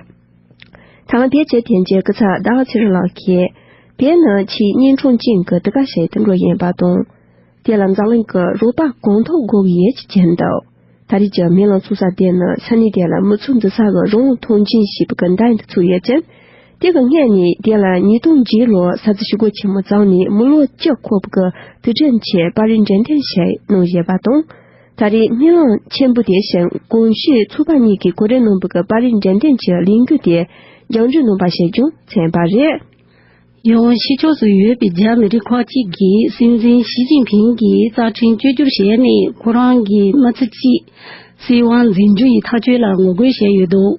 ཐའེ་ཝན་བོད་ཀྱི་དོན་གཅོད་སྐུ་ཚབ་ཟླ་བ་ཚེ་རིང་ལགས་ཀྱིས་བོད་ནི་ཆེས་གཉན་འཕྲང་ཅན་གྱི་དུས་སྐབས་ཤིག་ཏུ་འགྲོ་བཞིན་པ་དང་། དེ་ལ་འཛམ་གླིང་གི་རོགས་པ་གང་ཐུབ་དགོས་ཀྱི་ཡོད་ཅེས་བརྗོད་འདུག་ད་རེས་ཀྱི་སྨོན་ལམ་ཚོགས་ས་དེ་ནི་ས་གནས་དེ་ལ་མི་ཚོགས་འདུ་ས་གི་རང་དབང་ཐོག་མཆན་ཞེས་པའི་གི་མདུན་དུ་ཚུགས་ཡོད་ཅིང་། དེ་གི་སྔོན་ནས་དེ་ལ་ཉིས་སྟོང་བརྒྱད་ལོར་ས་འཛིན་ཞི་རྒོལ་ཆེན་མོ་བརྩམས་ནས་མི་ལོ་བཅུ་འཁོར་བའི་གི་དུས་དྲན་ཆེད་པར་རིས་འགྲེམས་སྟོན་ཞིག་གནང་བཞིན་པ་དང་། ད་རེས་སྨོན་ལམ་ཆེན་པོ་དེ་བཞིན་གོང་ཞུས་ཚོགས་པ་གཉིས་ཀྱིས་གོ་སྒྲིག་གནང་བའི་གི་པར་རིས་འགྲེམས་སྟོན་གྱི་ལས་འགུལ་དེ་རྒྱང་བསྒྲགས་གནང་པ་ཞིག་ཀྱང་མཚོན་པ་རེད། ཡང་ཕྱི་ཕྱོགས་སུ་ཡོད་པའི་རྒྱ་མི་རིགས་ཁག་ཅིག་གིས་སྲིད་འཛིན་ཞི་ཅིན་ཕིང་གི་རྩ་ཁྲིམས་བཅོས་བསྒྱུར་བྱས་ནས་ཁོ་རང་གི་མི་ཚེ་གཅིག་སྲིད་དབང་འཛིན་རྒྱུ་ཡི་ཐག་གཅོད་ལ་ངོ་རྒོལ་བྱས་ཡོད་འདུག་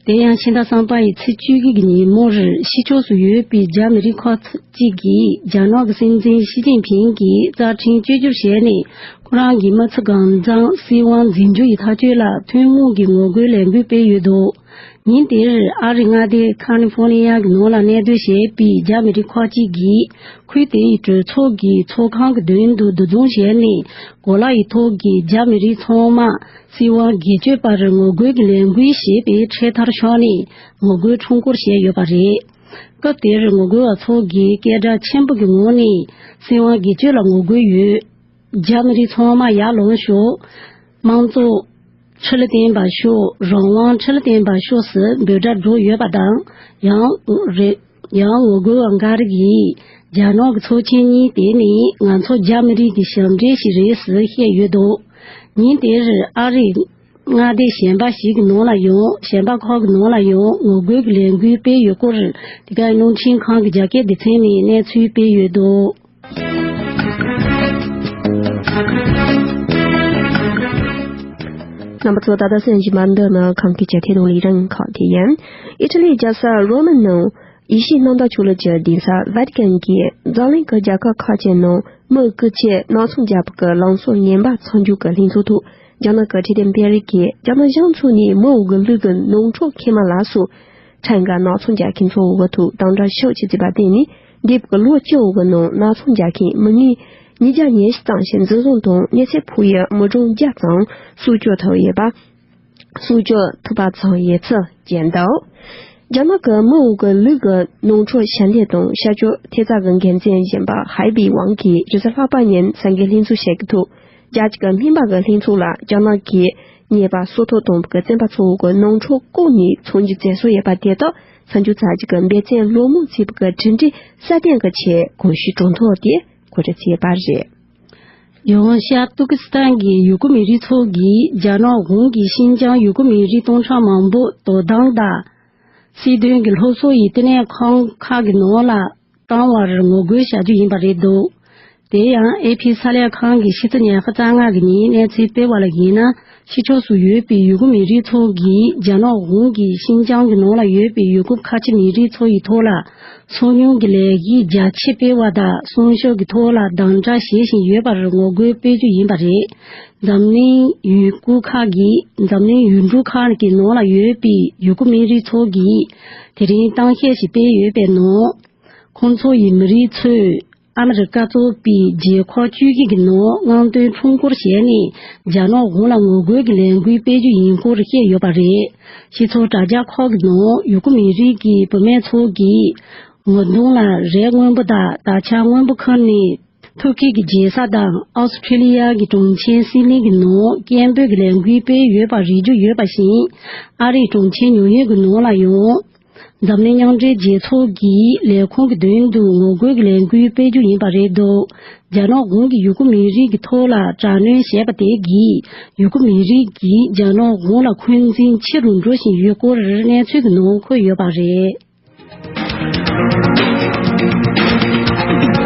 དེ་ཡང་ཕྱི་ཟླ་གསུམ་པ་ཡི་ཚེས་བཅུ་དགུ་གི་ཉིན་མོ་རེར་ཕྱི་ཕྱོགས་སུ་ཡོད་པའི་རྒྱ་མི་རིགས་ཁག་ཅིག་གིས་རྒྱ་ནག་གི་སྲིད་འཛིན་ཞི་ཅིན་ཕིང་གི་རྩ་ཁྲིམས་བཅོས་བསྒྱུར་བྱས་ནས་ཁོ་རང་གི་མི་ཚེ་གང་འཚམ་སྲིད་དབང་འཛིན་རྒྱུ་ཡི་ཐག་གཅོད་ལ་ཐུན་མོང་གི་ངོ་རྒོལ་ལས་འགུལ་སྤེལ་ཡོད་འདུག་ཉིན་དེར་ཨ་རིའི་མངའ་སྡེ་ཁ་ལི་ཧྥོ་ནི་ཡ་གི་ནང་ལ་གནས་སྡོད་བྱས་པའི་རྒྱ་མི་རིགས་ཁག་ཅིག་གིས་ཁུལ་དེའི་གྲོས་ཚོགས་ཀྱི་ཚོགས་ཁང་གི་མདུན་དུ་འདུ་འཛོམས་བྱས་ནས། གོ་ལ་ཡི་ཐོག་གི་རྒྱ་མི་རིགས་ཚང་མ་སྲིད་དབང་སྒེར་གཅོད་པར་ངོ་རྒོལ་གྱི་ལས་འགུལ་ཞེས་པའི་འཕྲེད་དར་ཕྱོགས་ནས་ངོ་རྒོལ་ཁྲོམ་སྐོར་བྱས་ཡོད་པ་རེད། སྐབས་དེར་ངོ་རྒོལ་བ་ཚོ་གིས་སྐད་གྲགས་ཆེན་པོ་གི་ངང་ནས་སྲིད་དབང་སྒེར་གཅོད་ལ་ངོ་རྒོལ་ཡོད། རྒྱ་མི་རིགས་ཚང་མ་ཡར་ལངས་ཤོག། དམངས་གཙོ་ཁྲི་ལ་བརྟན་པར་ཤོག། རང་དབང་ཁྲི་ལ་བརྟན་པར་ཤོག་ཟེར་འབོད་སྒྲ་སྒྲོག་ཡོད་པ་དང་། ཡང་རེ་ཡང་ངོ་རྒོལ་བ་འགའ་རེ་གིས་རྒྱ་ནག་གི་ཚོགས་ཆེན་གཉིས་དེ་ནི་ང་ཚོ་རྒྱ་མི་རིགས་ཀྱི་ཞབས་འདྲེན་ཞིག་རེད་ཟེར་བཤད་ཡོད་འདུག། ཉིན་དེར་ཨ་རིའི་མངའ་སྡེ་གཞན་པ་ཞིག་གི་ནང་ལ་ཡང་། གཞན་པ་ཁག་གི་ནང་ལ་ཡང་ངོ་རྒོལ་གྱི་ལས་འགུལ་སྤེལ་ཡོད་སྐོར། དེ་གའི་རླུང་འཕྲིན་ཁང་གི་རྒྱ་སྐད་སྡེ་ཚན་ནས་གནས་ཚུལ་སྤེལ་ཡོད་འདུག། རྣམ་པ་ཚོ། ད་ལྟ་གསན་བཞིན་པ་འདི་ནི་ཁམས་སྐད་ཀྱི་ཐད་གཏོང་ལས་རིམ་ཁག་དེ་ཡིན། ཨི་ཊ་ལིའི་རྒྱལ་ས་རོ་མ་ནང་ཡེ་ཤུའི་གནམ་བདག་ཆོས་ལུགས་ཀྱི་གདན་ས་ཝེ་ཏི་ཀན་གྱིས་འཛམ་གླིང་གི་རྒྱལ་ཁབ་ཁག་ཅིག་ནང་མི་རྐུ་ཆེད་ནག་ཚོང་རྒྱག་པ་གི་ལངས་ཕྱོགས་ངན་པ་མཚམས་འཇོག་གི་ལྷན་ཚོགས་ཐོག། རྒྱ་ནག་གི་འཕྲོད་བསྟེན་སྤེལ་རེས་ཀྱིས་རྒྱ་ནག་གཞུང་ཕྱོགས་ནས་མི་འོག་གི་ལུག་གི་ནོར་འཁྲུལ་ཁེ་མ་ལ་སོགས། ཁྲན་ག་ནག་ཚོང་རྒྱག་མཁན་ཚོ་འོག་ཐོག་དམ་དྲག་ཤུགས་ཆེ་བྱས་པ་བརྟེན་ནས། འདས་པའི་ལོ་བཅུ་འོག་གི་ནང་ནག་ཚོང་རྒྱག་མཁན་མི་ངན་ཉིས་བརྒྱ་ཉེར་བཞི་ཙམ་ཞིག་འཛིན་བཟུང་དང་། གནས་ཚུལ་ཕོག་ཡུལ་མི་གྲངས་བརྒྱ་ཙམ་སྲོག་སྐྱོབ་ཐུབ་ཡོད་པ། སྲོག་སྐྱོབ་ཐུབ་པ་ཙམ་ཡོད་ཚུལ་བརྗོད་འདུག། རྒྱ་ནག་གི་མི་འོག་གི་ལུག་གི་ནོར་འཁྲུལ་ཞལ་འདེབས་དང་ཤར་ཕྱོགས་ཐེབས་རྩ་གི་འགན་འཛིན་གཞོན་པ་ཧའེ་པི་ཝང་གིས་རེས་གཟའ་ལྷག་པ་ཉིན་གསར་འགོད་ལྷན་ཚོགས་ཤིག་གི་ཐོག། རྒྱལ་སྤྱི་གི་སྨན་པ་གི་ལྷན་ཚོགས་ལ་རྒྱ་ནག་གིས་ཉེས་པ་སྲོག་ཐོག་བཏང་བའི་བཙོན་པ་ཚོ་གི་ནོར་འཁྲུལ་བཀོག་ནས་ཚོང་རྒྱུ་བཙན་བཟུང་ཡོད་པ་དེ་དག་མཚམས་འཇོག་བྱ་རྒྱུ་གི་འབད་བརྩོན་ལོ་མང་བྱས་པ་གི་གྲུབ་འབྲས་སྲ་བརྟན་གྱི་ཆེད་གོ་ཤུལ་གྲོས་ཐོག་དེ་གོ་སྒྲིག་བྱས་ཡོད་པ་རེད། ཡང་ཤར་ཏུར་ཀི་སི་ཐན་གྱི་ཡུ་གུར་མི་རིགས་ཚོ་གིས་རྒྱ་ནག་གཞུང་གིས་ཤིན་ཅང་ཡུ་གུར་མི་རིགས་སྟོང་ཕྲག་མང་པོ་དོ་དམ་དང་། སྲིད་དོན་གྱི་སློབ་གསོ་ཡི་བསྟི་གནས་ཁང་ཁག་གི་ནང་ལ་བཏང་བར་ངོ་རྒོལ་བྱ་རྒྱུ་ཡིན་པ་རེད་འདུག། དེ་ཡང་ཨེ་ཕི་གསར་ལས་ཁང་གིས་ཕྱི་ཚེས་ཉི་ཤུ་རྩ་ལྔ་གི་ཉིན་གནས་ཚུལ་སྤེལ་བ་ལ་ཡིན་ན། ཕྱི་ཕྱོགས་སུ་ཡོད་པའི་ཡུ་གུར་མི་རིགས་ཚོ་གིས་རྒྱ་ནག་གཞུང་གིས་ཤིན་ཅང་གི་ནང་ལ་ཡོད་པའི་ཡུ་གུར་ཁ་ཆེ་མི་རིགས་ཚོ་ཡི་ཐོག་ལ་སོ་ཉུལ་གྱི་ལས་གཞི་རྒྱ་ཆེ་སྤེལ་བ་དང་། སྲུང་སྐྱོབ་ཀྱི་ཐོག་ལ་དམ་དྲག་བྱེད་བཞིན་ཡོད་པར་ངོ་རྒོལ་སྤེལ་རྒྱུ་ཡིན་པ་རེད། འཛམ་གླིང་ཡུལ་གྲུ་ཁག་གིས། འཛམ་གླིང་ཡུལ་གྲུ་ཁག་གི་ནང་ལ་ཡོད་པའི་ཡུ་གུར་མི་རིགས་ཚོ་གིས་དེ་རིང་གཏམ་བཤད་ཞིག་སྤེལ་ཡོད་པའི་ནང་། ཁོང་ཚོ་ཡི་མི་རིགས་ཚོས་ཨ་མི་རི་ཀ་གཙོས་པའི་རྒྱལ་ཁབ་བཅུ་བཞི་གི་ནང་རྔམ་སྟོན་ཁྲོམ་སྐོར་བྱས་ནས་རྒྱ་ནག་གཞུང་ལ་ངོ་རྒོལ་གྱི་ལས་འགུལ་སྤེལ་རྒྱུ་ཡིན་སྐོར་བཤད་ཡོད་པ་རེད། སྤྱི་ཚོགས་དྲ་རྒྱ་ཁག་གི་ནང་ཡུ་གུར་མི་རིགས་ཀྱི་བུད་མེད་ཚོ་གིས་ངོ་གདོང་ལ་རས་སྔོན་པོ་དང་དར་ཆ་སྔོན་པོ་ཁུར་ནས། ཐུར་ཁེ་གི་རྒྱལ་ས་དང་ཨོ་སི་ཁྲི་ལི་ཡ་གི་གྲོང་ཁྱེར་སིད་ནི་གི་ནང་སྐད་འབོད་ཀྱི་ལས་འགུལ་སྤེལ་ཡོད་པ་རིག་རྒྱུ་ཡོད་པ་བཞིན། ཨ་རིའི་གྲོང་ཁྱེར་ཉུང་ཡོད་ཀྱི་ནང་ལ་ཡང་། འཛམ་གླིང་མཉམ་འབྲེལ་རྒྱལ་ཚོགས་ཀྱི་ལས་ཁུངས་ཀྱི་མདུན་དུ་ངོ་རྒོལ་གྱི་ལས་འགུལ་སྤེལ་རྒྱུ་ཡིན་པ་རེད་འདུག། རྒྱ་ནག་གཞུང་གིས་ཡུ་གུར་མི་རིགས་ཀྱི་ཐོག་ལ་དྲག་གནོན་བྱས་པ་དེ་གིས། ཡུ་གུར་མི་རིགས་ཀྱིས་རྒྱ་ནག་གཞུང་ལ་འཁོན་འཛིན་ཆེ་རུ་འགྲོ་བཞིན་ཡོད་སྐོར་གནས་ཚུལ་གྱི་ནང་འཁོད་ཡོད་པ་རེད།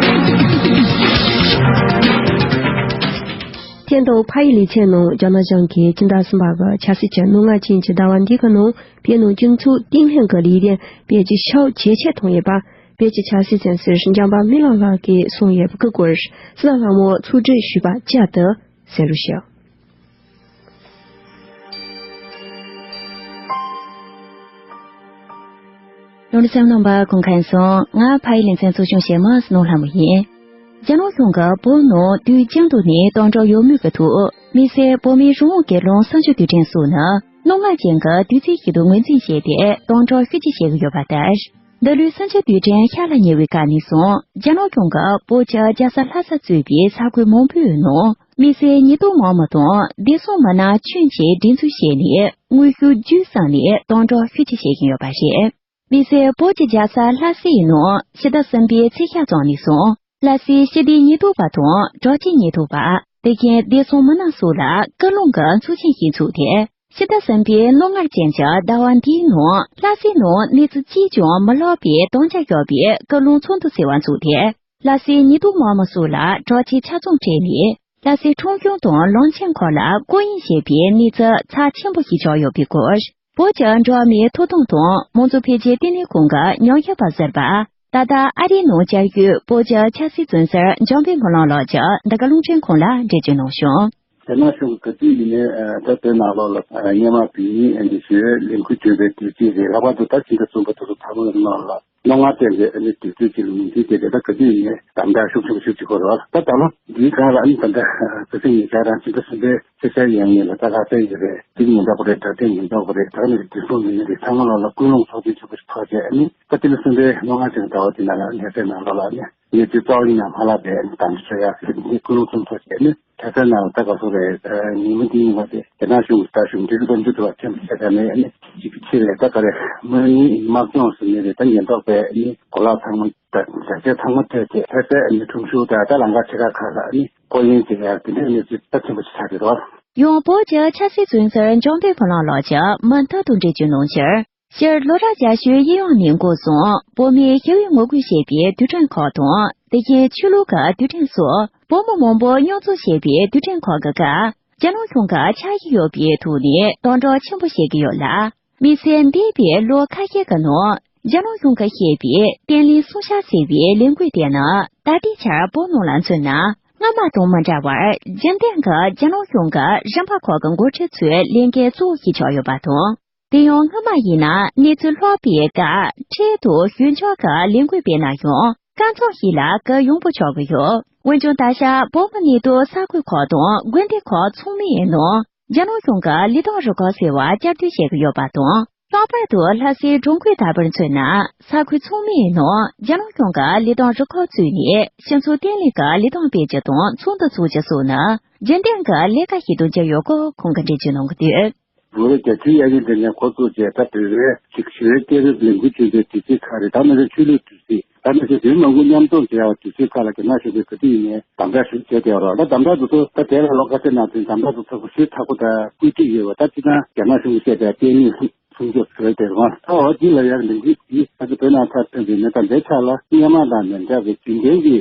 ཐེངས་འདིའི་ཕ་ཡི་ལེ་ཚན་ནང་རྒྱ་ནག་གཞུང་གིས་ཕྱི་ཟླ་གསུམ་པ་གི་ཆབ་སྲིད་ཀྱི་རྣོ་ངར་ཅན་གྱི་ཟླ་བ་འདི་གི་ནང་བོད་ནང་སྤྱི་ཚོགས་བརྟན་ལྷིང་གི་ལས་དོན་སྤེལ་རྒྱུ་ཤུགས་ཇེ་ཆེར་བཏང་ཡོད་པ། བོད་ཀྱི་ཆབ་སྲིད་འཛིན་སྐྱོང་འཇམ་དཔལ་སྨན་བླ་ལགས་ཀྱིས་གསུངས་ཡོད་པ་གི་སྐོར་སྲིད་ལྷ་ལྷ་མོ་ཚོགས་དྲུང་ཞུས་པ་བཅར་དུ་གསན་རོགས་ཞུ། ལོ་རེ་སེམས་ནང་པ་གུང་ཁན་སོང་། ང་ཕ་ཡི་ལེ་ཚན་གཙོ་སྐྱོང་བྱེད་མི་སྣོ་ལྷ་མོ་ཡིན། རྒྱ་ནག་གཞུང་གིས་བོད་ནང་དུས་རྒྱུན་དུ་ནས་གཏོར་རྒོལ་ཡོད་མུས་ཀྱི་ཐོག་དམིགས་བསལ་བོད་མིའི་རང་དབང་སྒེར་ལངས་གསར་འགྱུར་དུས་དྲན་སོགས་ནི་རྣོ་ངར་ཅན་གྱི་དུས་ཚིགས་ཤིག་ཏུ་ངོས་འཛིན་བྱས་ཏེ་གཏོར་རྒོལ་ཤུགས་ཆེ་བྱེད་ཀྱི་ཡོད་པ་ལྟར། འདི་ལོའི་གསར་འགྱུར་དུས་དྲན་ཤར་ལ་ཉེ་བའི་སྐབས་ནས་བཟུང་རྒྱ་ནག་གཞུང་གིས་བོད་ཀྱི་རྒྱལ་ས་ལྷ་ས་གཙོས་པའི་ས་ཁུལ་མང་པོའི་ནང་དམིགས་བསལ་ཉེན་རྟོག་དམག་མི་དང་བདེ་སྲུང་མི་སྣ་ཁྱོན་ཆེ་སྒྲིག་འཛུགས་བྱས་ནས་དངོས་ཤུགས་བརྒྱུད་གསུམ་ནས་གཏོར་རྒོལ་ཤུགས་ཆེ་བྱེད་ཀྱིན་ཡོད་པ་རེད། དམིགས་བསལ་བོད་ཀྱི་རྒྱལ་ས་ལྷ་སའི་ནང་ཕྱི་ཟླ་གསུམ་པའི་ཚེས་ཤར་ཙམ་ནས་བཟུང་ལྷ་སའི་སྤྱི་བདེ་ཉེན་རྟོག་པ་དང་དྲག་ཆས་ཉེན་རྟོག་པ། དེ་བཞིན་བདེ་སྲུང་མི་སྣ་སོགས་ལ་སྐུལ་སློང་གི་ཚོགས་ཆེན་ཞིག་ཚུགས་ཏེ། ཕྱི་ཟླ་གསུམ་པའི་རྣོ་ངར་ཅན་གྱི་ཟླ་བ་འདིའི་ནང་ལྷ་སའི་ནང་གནས་ཚུལ་གཅིག་ཀྱང་མི་ལྷག་པའི་དམ་བཅའ་བཞག་པའི་སྐུལ་སློང་ཚོགས་འདུ་ཟེར་བ་འཚོགས་ཏེ། ལྷ་སའི་ཉེན་རྟོག་དམག་མི་སོགས་ལ་དྲག་ཆས་ཆ་ཚང་སྤྲས་ནས། ལྷ་སའི་ཁྲོམ་གཞུང་དང་གླང་ཆེན་ཁག་ལ་སྐུ་ཡོན་བཞེས་པའི་གནས་ཚུལ་ཚབས་ཆེན་པོ་ཞིག་བྱུང་ཡོད་པའི་སྐོར། བོད་ཀྱི་འགྲོ་བ་མིའི་ཐོབ་ཐང་དང་མང་གཙོ་འཕེལ་རྒྱས་ལྟེ་གནས་ཁང་གི་ཉམས་ཞིབ་པ་ཟུར་པ། ད་ལྟ་ཨ་རིའི་ནང་བཅའ་བརྒྱུད་བོད་ཀྱི་ཆབ་སྲིད་བཙོན་ཟུར་འཇམ་དཔལ་སྨོན་ལམ་ལགས་ཀྱིས་འདི་ག་རླུང་འཕྲིན་ཁང་ལ་འགྲེལ་བརྗོད་གནང་བྱུང་། རྒྱ་ནག་གཞུང་གིས་ག་དུས་ཡིན་ནའི་ད་བོད་ནང་ལོགས་ལ་སྔོན་མ་བོད་མིའི་ཨ་ནི་ཞི་བའི་ལས་འགུལ་བྱུང་བའི་དུས་ཚིགས་རེད། ལྷག་པར་དུ་ད་ཕྱི་ཟླ་གསུམ་པ་དུས་ཚོད་ཚང་མ་ནང་ལ། རྣོ་ངར་ལྡན་པའི་ཨ་ནི་དུས་ཚོད་ཅིག་ལ་ངོས་འཛིན་བྱས་ཏེ་ད་ག་དུས་ཡིན་ནའི་དམ་དྲག་ཤུགས་ཆེན་པོ་ཞིག་བྱེད་དགོས་རེད་བ། ད་ད་ལོ་འདིའི་སྒང་ལ་ཨ་ནི་ད་ལྟ་ཁ་སང་ཉེ་ཆར་རང་ཕྱི་ཟླ་གསུམ་པའི་ཚེས་ཉེར་ལྔ་ཉིན་ལ་ད་ལྷ་སའི་ཡོད་རེད། དེ་ཉེན་རྟོག་པ་རེད། དྲག་དེ་ཉེན་རྟོག་པ་རེད། ད་ནི་དེ་སོང་མི་ནི་རེད། ཚང་མ་ལོག་ལ་ཀུན་སློང་ཚོགས་ཆེན་ཆེན་པོ་ཞིག་ཚོགས་བྱས་ཨ་ནི་ད་ཕྱི་ཟླ་གསུམ་པའི་རྣོ་ངར་ཅན་ཟླ་བ་དེ་ནང་ལ་ལྷ་སའི་ནང་ལོགས་ལ་ཨ་ནི་གནས་ཚུལ་རྩ་བ་ཉིད་ནས་མ་བརླག་པའི་ཨ་ནི་དམ་དྲག་ཡག་གི་ཀུན་སློང་ཚོགས་ཆེན་ཨ་ནི། ཁ་སང་ནང་ལ་ད་ག་སོ་རེད། ཉིན་མོ་འདི་ཉིན་མ་དེ་རྒྱ་ནག་གཞུང་གི་ད་གཞུང་འབྲེལ་གྱི་དཔལ་འབྱོར་དུ་བ་ཐེམ་བྱས་ད་ནས་ཨ་ནི་གཅིག་གི་ཆེད་ལས་ད་ག་རེ་དམག་མི་དམག་སྦྱོང་ཟེར་ནི་རེད། ད་ཉེན་རྟོག་པས་ཨ་ནི་གོ་ལག་ཚང་མ་ད་རྒྱ་ཆས་ཚང་མ་ཐོས་ཏེ་ལྷ་སའི་ཨ་ནི་ཁྲོམ་གཞུང་དང་ད་ལམ་ཁ་ཆེ་ཁག་ཁག་ལ་ཨ་ནི་སྐོར་གཡེང་བྱེད་ཡག་དེ་འདྲའི་གནས་ཚུལ་ད་ཆེན་པོ་ཞིག་ཆགས་ཀྱི་རེད། ཡང་བོད་ཀྱི་ཆབ་སྲིད་བཙོན་ཟུར་འཇམ་དཔལ་ཕོ་བྲང་ལགས་ཀྱིས་མུ་མཐུད་དུ་འགྲེལ་བརྗོད་གནང་ཕྱིར། སྤྱིར་ལོ་རབས་བརྒྱད་ཅུའི་གཡས་གཡོན་ནས་འགོ་བཟུང་བོད་མིའི་ཞི་བའི་ངོ་རྒོལ་བྱེད་པའི་དུས་དྲན་ཁག་དང་དེ་བཞིན་ཆོས་ལུགས་ཀྱི་དུས་དྲན་སོགས་བོད་མི་མང་པོ་མཉམ་འཛོམས་བྱེད་པའི་དུས་དྲན་ཁག་གི་སྐབས་རྒྱ་ནག་གཞུང་གིས་འཆར་གཞི་ཡོད་པའི་ཐོག་ནས་དམ་དྲག་ཆེན་པོ་བྱེད་ཀྱི་ཡོད་ལ། དམིགས་བསལ་འདས་པའི་ལོ་ཁ་ཤས་ཀྱི་ནང་རྒྱ་ནག་གཞུང་གིས་བཤད་པའི་བརྟན་ལྷིང་སྲུང་བྱ་ཟེར་བའི་ལས་འགུལ་དེ་ནི་ད་ལྟའི་ཆར་བོད་ནང་ལ་མཚོན་ན་སྔ་མ་དང་མི་འདྲ་བར་རྒྱུན་ལྡན་གྱི་རྒྱ་ནག་གཞུང་གི་རིམ་པ་ཁག་གི་འགོ་ཁྲིད་ཚོའི་ལས་འགན་གཙོ་བོ་ཞིག་ཆགས་ཡོད་པ་དང་། དེ་ཡང་སྔ་མ་ཡིན་ན་གནས་ཚུལ་ལྷག་པའི་སྐབས་འཕྲལ་དུ་ཞུ་འབྱོར་གྱི་ལས་འགུལ་སྤེལ་ན་ཡང་གང་འཚམ་ཞིག་ལ་གུ་ཡངས་པོ་ཆགས་ཀྱི་ཡོད། འོན་ཀྱང་ད་ཆ་བོད་མི་གནས་སྡོད་ས་ཁུལ་ཁག་དང་དགོན་སྡེ་ཁག་ཚང་མའི་ནང་རྒྱ་ནག་གཞུང་གི་ལི་ཐང་རུ་ཁག་ཟེར་བ་བསྐྱར་ཟློས་བྱེད་ཀྱི་ཡོད་པ་དང་། ལྷག་པར་དུ་ལྷ་སའི་འགྲོ་མགོན་དར་པར་མཚོན་ན་ས་ཁུལ་ཚང་མའི་ནང་རྒྱ་ནག་གཞུང་གི་ལི་ཐང་རུ་ཁག་བཙུགས་ནས་སྤྱི་ཚོགས་བརྟན་ལྷིང་གི་ལི་ཐང་སྤེལ་རྒྱུ་དང་ཚོགས་འདུ་འཚོགས་རྒྱུ་སོགས་ནི་རྒྱུན་ལྡན་གྱི་ལས་ཀ་ཞིག་ཏུ་གྱུར་ཡོད་སྐོར་ཁོང་གིས་འགྲེལ་བརྗོད་གནང་གི་འདུག། ལོ་རབས་བརྒྱད་ཅུའི་གཡས་གཡོན་དེ་ནས་འགོ་བཙུགས་རྗེས་ད་བོད་པའི་ཅིག་ཞི་བའི་སྐད་རིགས་ལས་འགུལ་བྱུང་བའི་དུས་ཚིགས་ཁག་རེད། ད་ནི་ཆོས་ལུགས་དུས་ཚིགས་ད་ནི་བོད་མི་མང་པོ་མཉམ་འཛོམས་བྱེད་ཡག་དུས་ཚིགས་ཁག་ལ་རྒྱ་ནག་གཞུང་གིས་ག་དུས་ཡིན་ནའི་དམ་དྲག་ཞུ་བྱས་བསྡད་ཡོད་རེད། ད་དམ་དྲག་དེ་ཚོ་ད་དེ་ལ་ལོ་ཁ་ཤས་ནང་ཚུད་དམ་དྲག་དེ་ཚོ་ཞེ་དྲག་པོ་ད་བཀོད་སྒྲིག་ཡོད་པ། ད་སྤྱིར་བཏང་རྒྱ་ནག་གཞུང་གིས་བཤད་པའི་བརྟན་ལྷིང་སྲུང་སྐྱོབ་ཟེར་བའི་དེ་རེད་བ། ད་འོ་འདི་ལ་ཡང་ལས་འགུལ་འདི་ད་ཚོ་བོད་ནང་ཚར་ཐོན་པའི་ནས་ད་འདའི་ཆ་ལ་སྔོན་མ་དང་མི་འདྲ་བའི་རྒྱུན་ལྡན་གྱི་